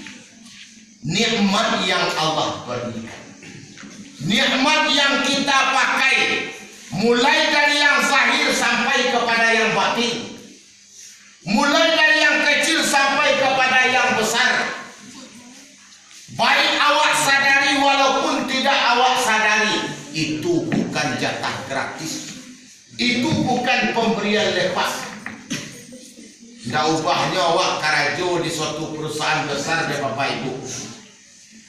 nikmat yang Allah berikan, nikmat yang kita pakai, mulai dari yang zahir sampai kepada yang batin, mulai dari yang kecil sampai kepada yang besar, baik awak sadari walaupun tidak awak sadari, itu bukan jatah gratis. Itu bukan pemberian lepas. Ndak ubahnyo awak karajo di suatu perusahaan besar, dek Bapak Ibu.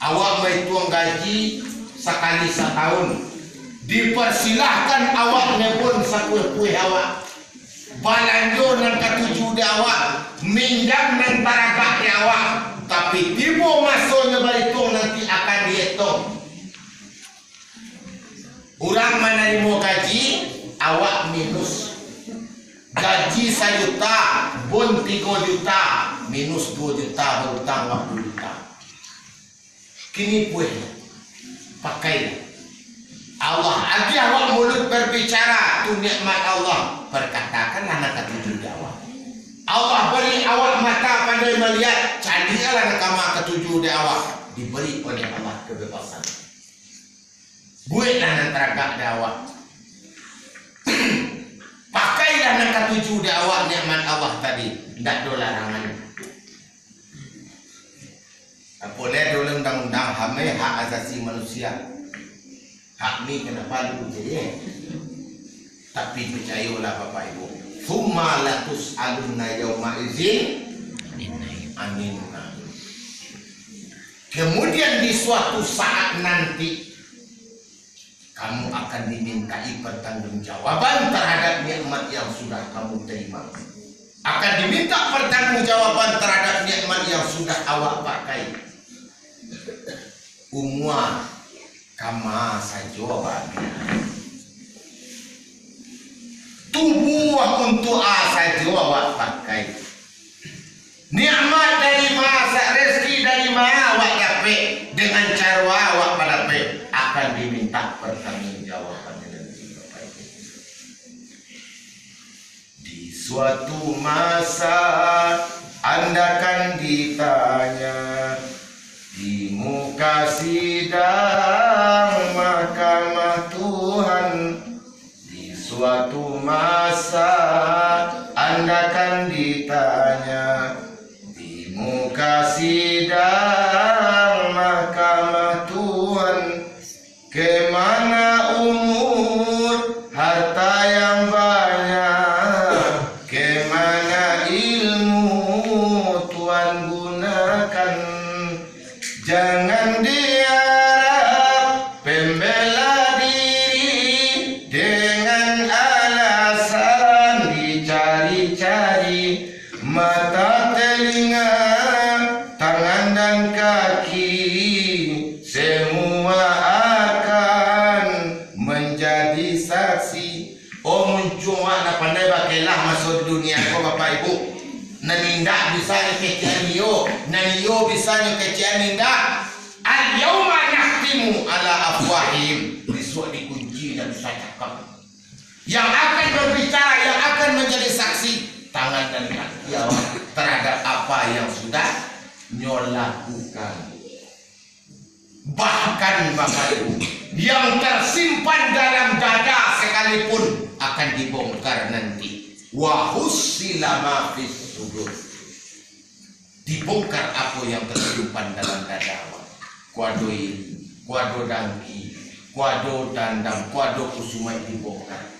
Awak maituang gaji sakali satahun. Dipersilahkan awak nebon sakueh-kueh awak. Balanjo nan katuju dek awak, minjam nan taragak dek awak. Tapi tibo masonyo baituang, nanti akan dietong. Urang manarimo gaji, awak minus. Gaji sajuta, bon tigo juta, minus duo juta, barutang awak duo juta. Kini pueh, pakai. Allah agiah awak muluik berbicara, tu nikmat Allah. Perkatakanlah nan katuju dek awak. Allah bari awak mata pandai maliek, caliaklah nan kama katuju dek awak. Diberi oleh Allah kebebasan. Bueklah nan taragak dek awak. Pakailah nan katuju dek awak nikmat Allah tadi. Ndak ado larangan. Apo lai ado undang-undang ham, hak asasi manusia. Hak ni kenapa lu jadi, eh? Tapi picayolah, Bapak Ibu. Tsumma latus'alunna yauma idzin anin na'im. Kemudian di suatu saat nanti, kamu akan dimintai pertanggungjawaban terhadap nikmat yang sudah kamu terima. Akan diminta pertanggungjawaban terhadap nikmat yang sudah awak pakai. Umua kama sajo awak abiah. Tubuah untuak a sajo awak pakai. Nikmat dari ma, sa-, rezeki dari ma awak dapek, dengan caro a awak badapek, akan diminta pertanggungjawaban nanti, Bapak Ibu. Di suatu masa, andakan ditanya di muka sidang mahkamah Tuhan, di suatu masa, andakan ditanya di muka sidang mahkamah Tuhan, kemana umur, harta yang banyak, kemana ilmu Tuhan gunakan? Jangan diharap pembela diri dengan alasan dicari jadi saksi. Oh, muncuang awak lah pandai bakelah maso di dunia ko, Bapak Ibu. Nan indak bisanyo kecekan iyo, nan iyo bisanyo kecekan indak. Al-yauma nakhtimu ala afwahihim. Bisuak dikunci, indak bisa cakap. Yang akan berbicara, yang akan menjadi saksi, tangan dan kaki awak terhadap apa yang sudah nyo lakukan. Bahkan, Bapak Ibu, yang tersimpan dalam dada sekalipun akan dibongkar nanti. Wa hussila ma fis sudur. Dibongkar apo yang tersimpan dalam dada awak. Ko ado iri, ko ado dangki, ko ado dandam, ko ado kusumai, dibongkar.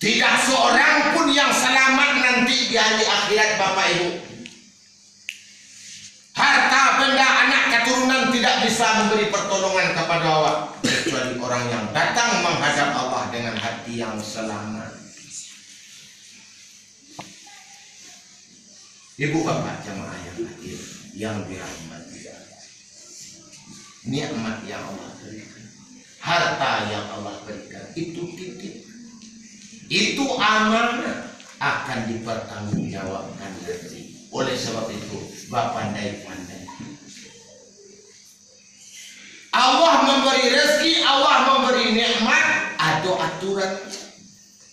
Tidak seorang pun yang selamat nanti di hari akhirat, Bapak Ibu. Harta benda, anak keturunan tidak bisa memberi pertolongan kepada awak, kecuali orang yang datang menghadap Allah dengan hati yang selamat. Ibu bapak jamaah yang hadir, yang dirahmati Allah, nikmat yang Allah berikan, harta yang Allah berikan, itu titip, itu amanah, akan dipertanggungjawabkan nanti. Oleh sebab itu, bapandai-pandai. Allah memberi rezeki, Allah memberi nikmat, ado aturan.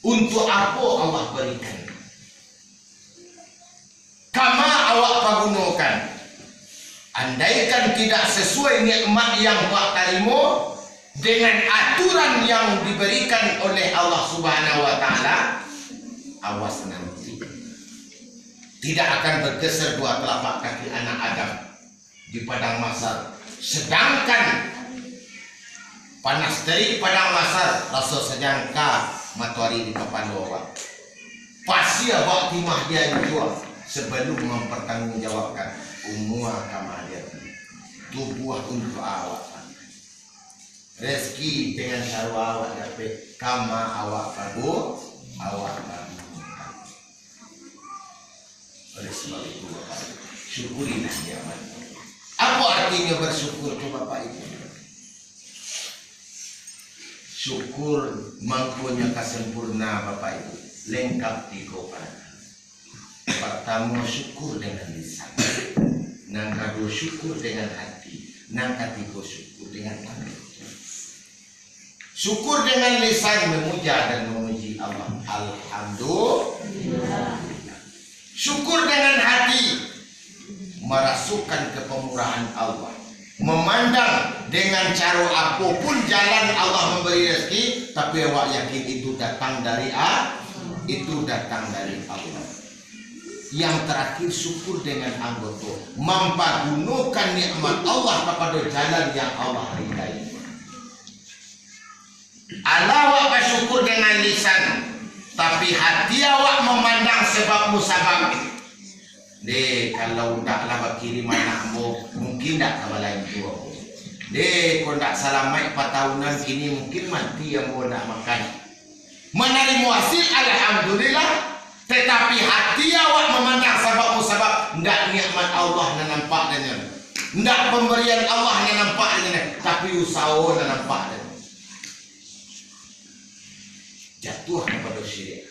Untuk apo Allah berikan? Kama awak pagunokan. Andaikan tidak sesuai nikmat yang awak tarimo dengan aturan yang diberikan oleh Allah Subhanahu wa Ta'ala, awas nanti. Tidak akan bergeser dua telapak kaki anak Adam di padang mahsyar. Sedangkan panas terik padang mahsyar, raso sajangka matoari di kapalo awak. Pasti awak timah dianjua sebelum mempertanggungjawabkan umua kama dia, tubuah untuk awak. Rezeki dengan caro awak dapek, kama awak pagu-, awak pagunokan. Oleh sebab itu, Bapak Ibu, syukurilah nikmat. Apo artinyo bersyukur tu, Bapak Ibu? Syukur mangkonyo ka sempurna, Bapak Ibu, lengkap tigo parakaro. Partamo, syukur dengan lisan. Nan kaduo, syukur dengan hati. Nan katigo, syukur dengan tangan. Syukur dengan lisan, memuja dan memuji Allah. Alhamdulillah. Syukur dengan hati, merasakan kepemurahan Allah. Memandang dengan caro apopun jalan Allah memberi rezeki, tapi awak yakin itu datang dari A-, itu datang dari Allah. Yang terakhir, syukur dengan anggoto, mampagunokan nikmat Allah kapado jalan yang Allah ridai. Alah awak basyukur dengan lisan, tapi hati awak mamandang sabab musabab. Deh, kalau ndak lah bakirim anak ambo, mungkin ndak ka balanjo ambo. Deh, kok ndak salamaik patahunan kini, mungkin mati ambo ndak makan. Manarimo hasil, alhamdulillah, tatapi hati awak mamandang sabab musabab, ndak nikmat Allah nan nampak dek nyo, ndak pambarian Allah nan nampak dek nyo, tapi usaho nan nampak dek nyo. Jatuah kapado syirik.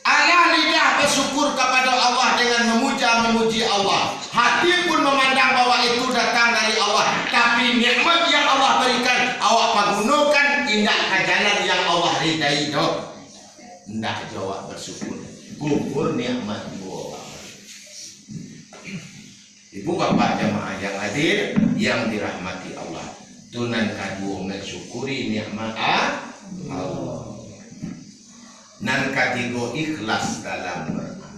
Alah lidah basyukur kapado Allah dengan mamuja-mamuji Allah. Hati pun mamandang bahwa itu datang dari Allah. Tapi nikmat yang Allah barikan, awak pagunokan indak ka jalan yang Allah ridai doh. Indak jo awak basyukur. Kufur nikmat juo awak. Ibu bapak jamaah yang hadir, yang dirahmati Allah, tu nan kaduo, mansyukuri nikmat A-, Allah. Nan katigo, ikhlas dalam beramal.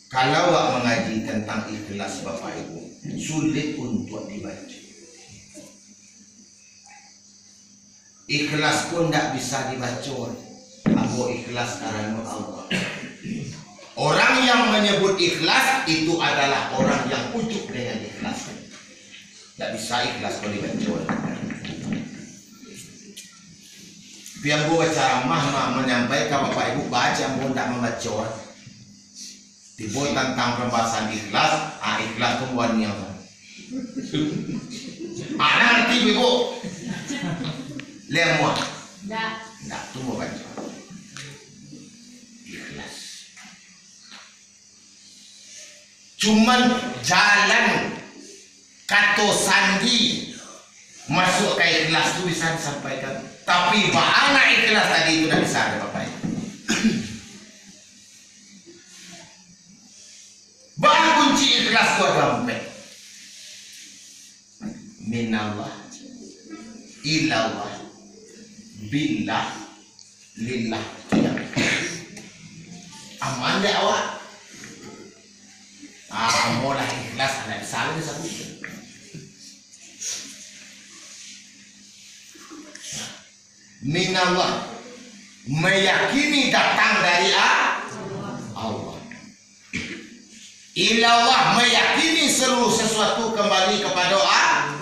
Kalau awak mangaji tantang ikhlas, Bapak Ibu, sulit untuak dibaco. Ikhlas pun ndak bisa dibaco. Ambo ikhlas karano Allah. Orang yang menyebut ikhlas itu adalah orang yang ujuk dengan ikhlas. Ndak bisa ikhlas kalau dibaco. Tapi ambo bacaramah ma-, manyampaikan Bapak Ibu, baco ambo ndak mambaco. Tibo tantang pambahasan ikhlas, ah, ikhlas tu buah niat. Anak nanti ibu. Lemah. Ndak. Ndak, tu mau baca. Ikhlas. Cuman jalan kato sandi masuak ka ikhlas tu bisa disampaikan. Tapi baa nak ikhlas tadi tu ndak bisa dipakai. Baa kunci ikhlas tu ado ampek. Minallah, ilallah, billah, lillah. Aman dek awak? Ah, amolah ikhlas, anak salah disebut. Minallah, meyakini datang dari A-, Allah. Ilallah, meyakini seluruh sesuatu kembali kepada A-,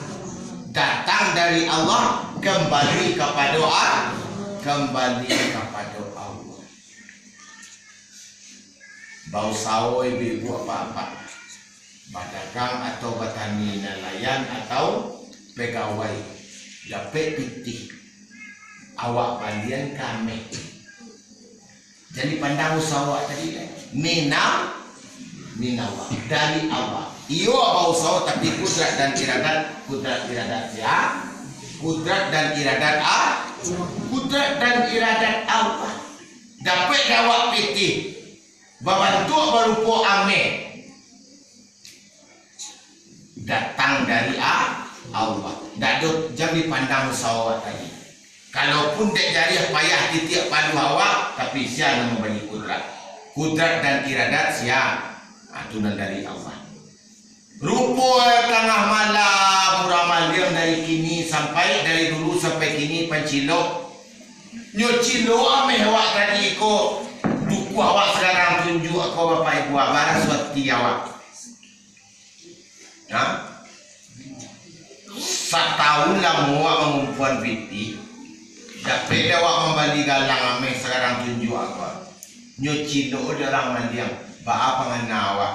datang dari Allah, kembali kepada A-, kembali kepada Allah. Bausaho ibu-ibu apak-apak, badagang atau batani, nalayan atau pegawai, dapek pitih, awak balian ka ameh. Jadi pandang usaho awak tadi, kan? Mina-, minallah, dari Allah. Iyo, bausaho, tapi kudrat dan iradat, kudrat iradat sia? Kudrat dan iradat A-, kudrat dan iradat Allah. Dapek dek awak pitih, babantuak barupo ameh, datang dari A-, Allah. Ndak ado, jan dipandang usaho awak tadi. Kalaupun dek jariah payah titiak paluah awak, tapi sia nan mambari kudrat? Kudrat dan iradat sia? Ah, tu nan dari Allah. Rupo tangah malam, urang maliang dari kini sampai, dari dulu sampai kini pancilok. Nyo cilok ameh awak tadi ko, dukuah awak sakarang tunjuak ko, Bapak Ibu, bara suati awak. Ha? Satahun lamo awak mangumpuan pitih, dapek dek awak mambali galang ameh sakarang tunjuak ko. Nyo cilok dek urang maliang, baa pangana awak?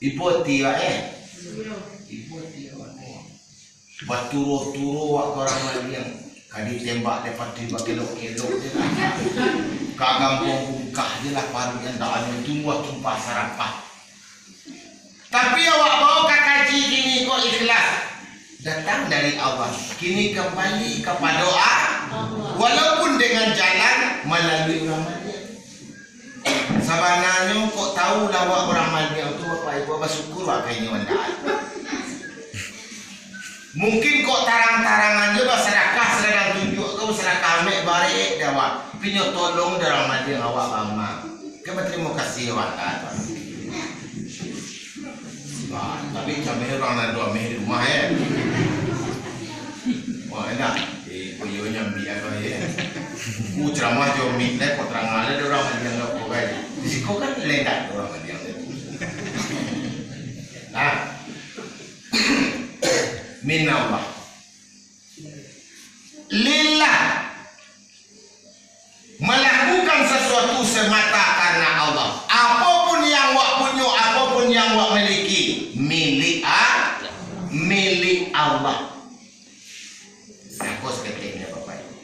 Ibo ati awak, eh? Ibo ati awak, eh? Baturo-turo awak ka urang maliang. Ka ditembak dek patuih bakelok-kelok je lah. Ka gambuang bungkah je lah paruik nan dak anu, tumbuah tumpah sarapah. Tapi awak bawa ka kaji kini ko ikhlas. Datang dari Allah. Kini kembali kapado A-, walaupun dengan jalan malalui urang maliang. Sabananyo, kok tahu lah awak urang maliang tu, Bapak Ibu, basyukur awak ka inyo andak. Mungkin kok tarang-tarangan jo basadakah, sadang tunjuak ka basadakah, amek barek dek awak. Tapi nyo tolong dek urang maliang awak baamal. Kan batarimo kasih awak ka tu. Wah, tapi cameh urang nan ado ameh di rumah, eh. Wah, enak. Eh, koyo nyambi apa, eh. Ku ceramah jo mik, eh, kok tarang lah dek urang maliang apo, kan. Di siko kan lendak urang maliang tu. Nah. Minallah. Lillah. Malakukan sasuatu semata karena Allah. Apopun yang wak punyo, apopun yang wak miliki, milik A-, milik Allah. Nah, ko saketek nyo, Bapak Ibu.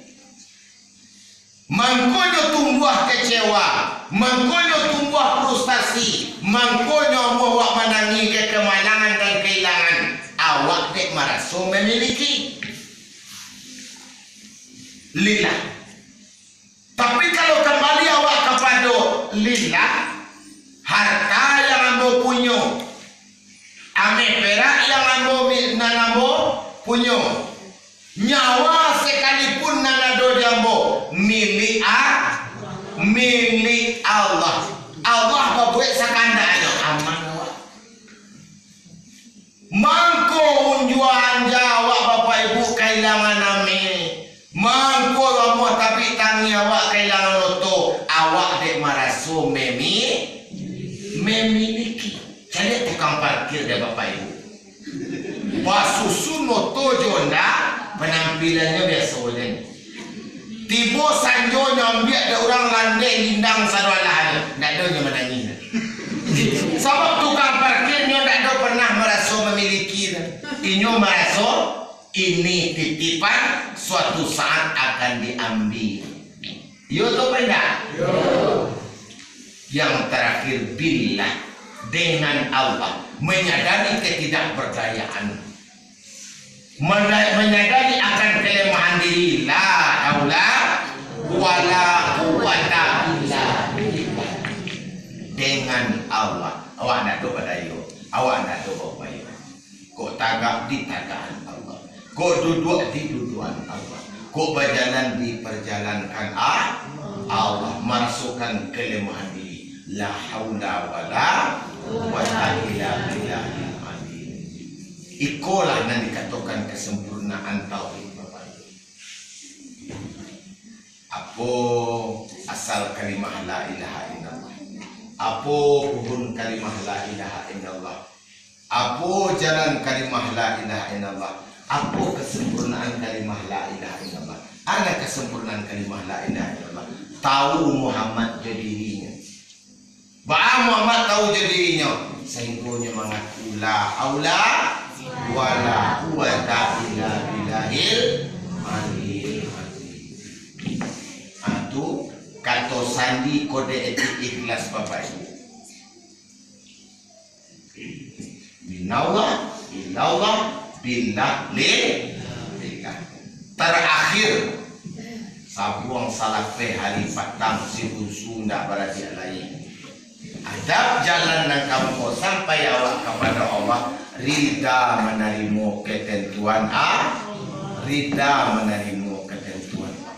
Mangkonyo tumbuah kecewa, mangkonyo tumbuah frustasi, mangkonyo amuah wak manangih ka kamalangan dan kailangan, awak dek maraso mamiliki. Lillah. Tapi kalau kambali awak kapado lillah, harta yang ambo punyo, ameh perak yang ambo mi-, nan ambo punyo, nyawa sekalipun nan ado di ambo, milik A-, milik Allah. Allah babuek sakandaknyo, aman awak. Mangko unjuan ja awak, Bapak Ibu, kailangan ameh. Mangko lamuah tabik tangih awak kailangan oto, awak dek maraso memi-, memiliki. Caliak tukang parkir dek Bapak Ibu. Basusun oto jo Honda, panampilannyo biaso ja. Tibo sanjo nyo ambiak dek urang landeh lindang sadoalahnyo, ndak ado nyo manangih. Sabab tukang parkir nyo ndak ado Inyo maraso ini titipan, suatu saat akan diambil. Iyo tu apa indak? Iyo. Yang terakhir, billah, dengan Allah, menyadari ketidakberdayaan. Menda-, menyadari akan kelemahan diri, la haula wala quwwata illa billah. Dengan Allah, awak ndak ado badayo, awak ndak ado baupayo. Kok tagak di tagaan Allah, kok duduak di dudukan Allah, kok bajalan di perjalankan A-, Allah, marasokan kelemahan diri, la haula wala quwwata illa billahil aliyil azim. Ikolah nan dikatokan kesempurnaan tauhid, Bapak Ibu. Apo asal kalimah la ilaha illallah? Apo buhun kalimah la ilaha illallah? Apo jalan kalimah la ilaha illallah? Apo kesempurnaan kalimah la ilaha illallah? Ana kesempurnaan kalimah la ilaha illallah? Tahu Muhammad jo dirinyo. Baa Muhammad tahu jo dirinyo? Sahinggo nyo mangaku la haula wala quwwata illa billahil aliyil azim. Ah, tu kato sandi kode etik ikhlas, Bapak Ibu. Minallah, ilallah, billah, lil, billah. Tarakhir, sabuang salapeh hari patang si Bunsu ndak baradiak lai. Adab jalan nan kamuko sampai awak kapado Allah, rida manarimo ketentuan A-, rida manarimo ketentuan Allah.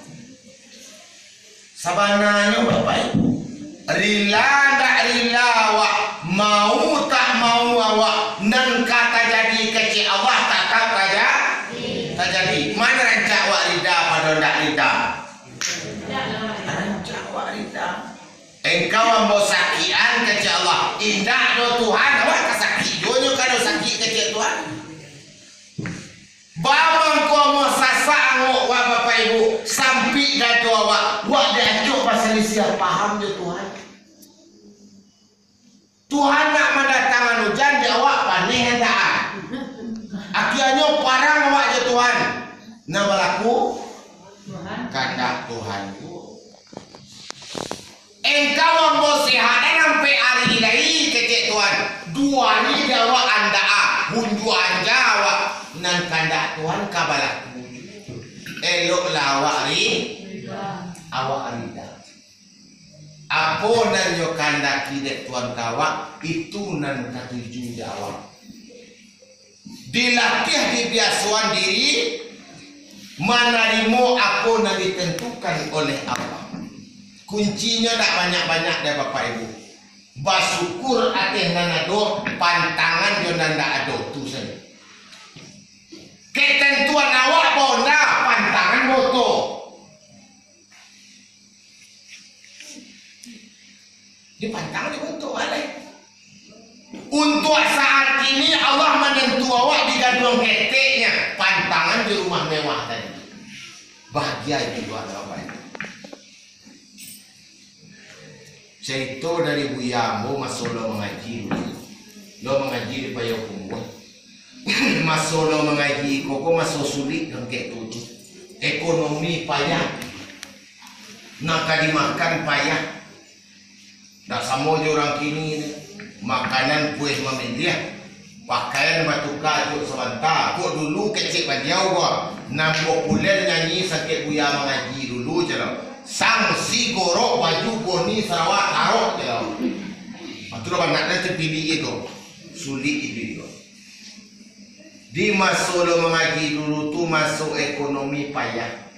Sabananyo, Bapak Ibu, rila ndak rila awak, mau tak mau awak, nan ka tajadi kecek Allah tatap taja-, tajadi. Ma nan rancak awak rida pado ndak rida? Rancak awak rida. Engkau ambo sakikan kecek Allah, indak doh Tuhan, awak ka sakik juo nyo ka doh sakik kecek Tuhan. Baa mangko ambo sasak angok, wak Bapak Ibu, sampik dado awak, wak diacok basalisiah paham jo Tuhan. Tuhan nak mandatangan ujan, di awak paneh antaan. Akhianyo parang awak jo Tuhan. Nan balaku, kandak Tuhan juo. Engkau ambo sehat, ampek ari lai, kecek Tuhan. Duo ari di awak andak, ah, unjuak anja awak. Nan kandak Tuhan ka balaku. Eloklah awak ri-, awak rida. Apo nan nyo kandaki dek Tuhan ka awak, itu nan katuju dek awak. Dilatiah dibiasoan diri manarimo apo nan ditentukan oleh Allah. Kuncinyo ndak banyak-banyak dek Bapak Ibu. Basyukur ateh nan ado, pantangan jo nan ndak ado, tu sajo. Ketentuan awak baonda, pantangan baoto. Di pantang di untuak alai. Untuak saat ini Allah manantu awak di gaduang keteknya, pantangan di rumah mewah tadi. Bahagia itu doa Bapak Ibu. Carito dari buya ambo maso lo mangaji dulu. Lo mangaji di Payakumbuah. Maso lo mangaji iko ko maso sulik rangkek tu tu. Ekonomi payah. Nan ka dimakan payah. Ndak samo jo urang kini, makanan pueh mamiliah, pakaian batuka acok sabanta. Kok dulu kecek baliau ko, nan populer nyanyi sangkek buya mangaji dulu, calo. Sangsi gorok baju goni sarawak karok, calo. Itulah banyak nan terpilih itu. Sulik itu juga. Di maso lo mangaji dulu tu, maso ekonomi payah.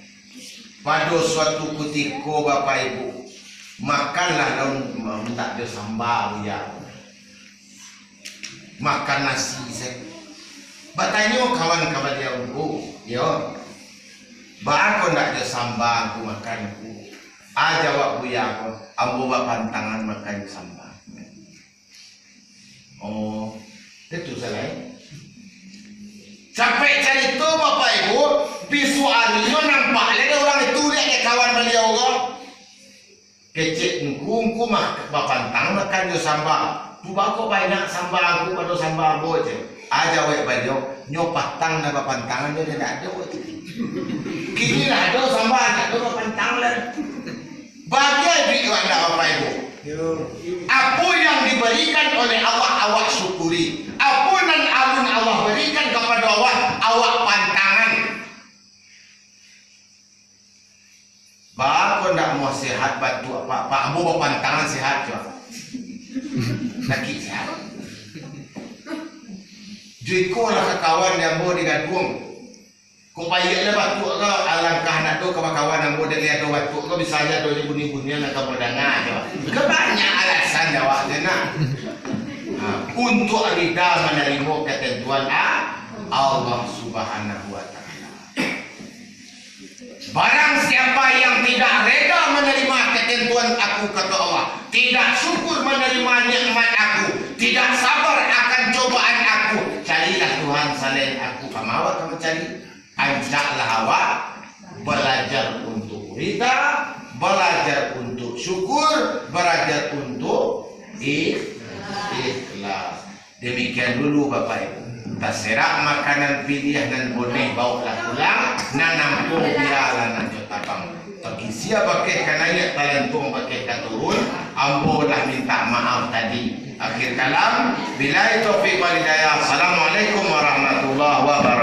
Pado suatu kutiko, Bapak Ibu, makanlah laun mintak jo samba, buya. Makan nasi sajo. Batanyo kawan ka baliau, "Ngku, yo, baa ko ndak jo samba Ngku makan, Ngku?" Ah, jawab buya ko, "Ambo bapantangan makan jo samba." Oh, itu salah, eh. Capek carito, Bapak Ibu, bisuak arinyo nampak lai dek urang itu, dek, dek kawan baliau ko. Kecek, "Ngku, Ngku mah bapantang makan jo samba. Tu baa kok banyak samba Ngku pado samba ambo?" cek. Ah, jawek baliau, Nyo patang nan bapantangan nyo ndak ado. Kini lah ado sambah, ndak ado bapantang lah. Bagian duit awak ndak, Bapak Ibu. Apo yang diberikan oleh Allah, awak syukuri. Apo nan alun Allah berikan kapado awak, awak pantangan. Baa kok ndak mau sehat batuak, Pak? Pak, ambo bapantangan sehat, cubo. Sakik sehat. Jo iko lah ka kawan di ambo di Gadung. Kok payah lah batuak ko, alangkah nak tu ka bakawan ambo dari ado batuak ko, bisa aja ado bunyi-bunyian nan ka ambo danga, cubo. Kan banyak alasan awak tu, nah. Ha, untuak rida manarimo katantuan, ah, Allah Subhanahu wa Ta'ala. Barang siapa yang tidak reda menerima ketentuan Aku, kata Allah, tidak syukur menerima nikmat Aku, tidak sabar akan cobaan Aku, carilah Tuhan selain Aku. Kama awak ka mancari? Ancaklah awak balajar untuk rida, balajar untuk syukur, balajar untuk i-, ikhlas. Demikian dulu, Bapak Ibu. Taserak makanan piliah nan boneh, baoklah pulang, nan ampo bialah nan jo tabang. Takisia bakeh ka naiak, talantuang bakeh ka turun, ambo lah mintak maaf tadi. Akhir kalam, billahi taufiq wal hidayah. Assalamualaikum warahmatullahi wabarakatuh.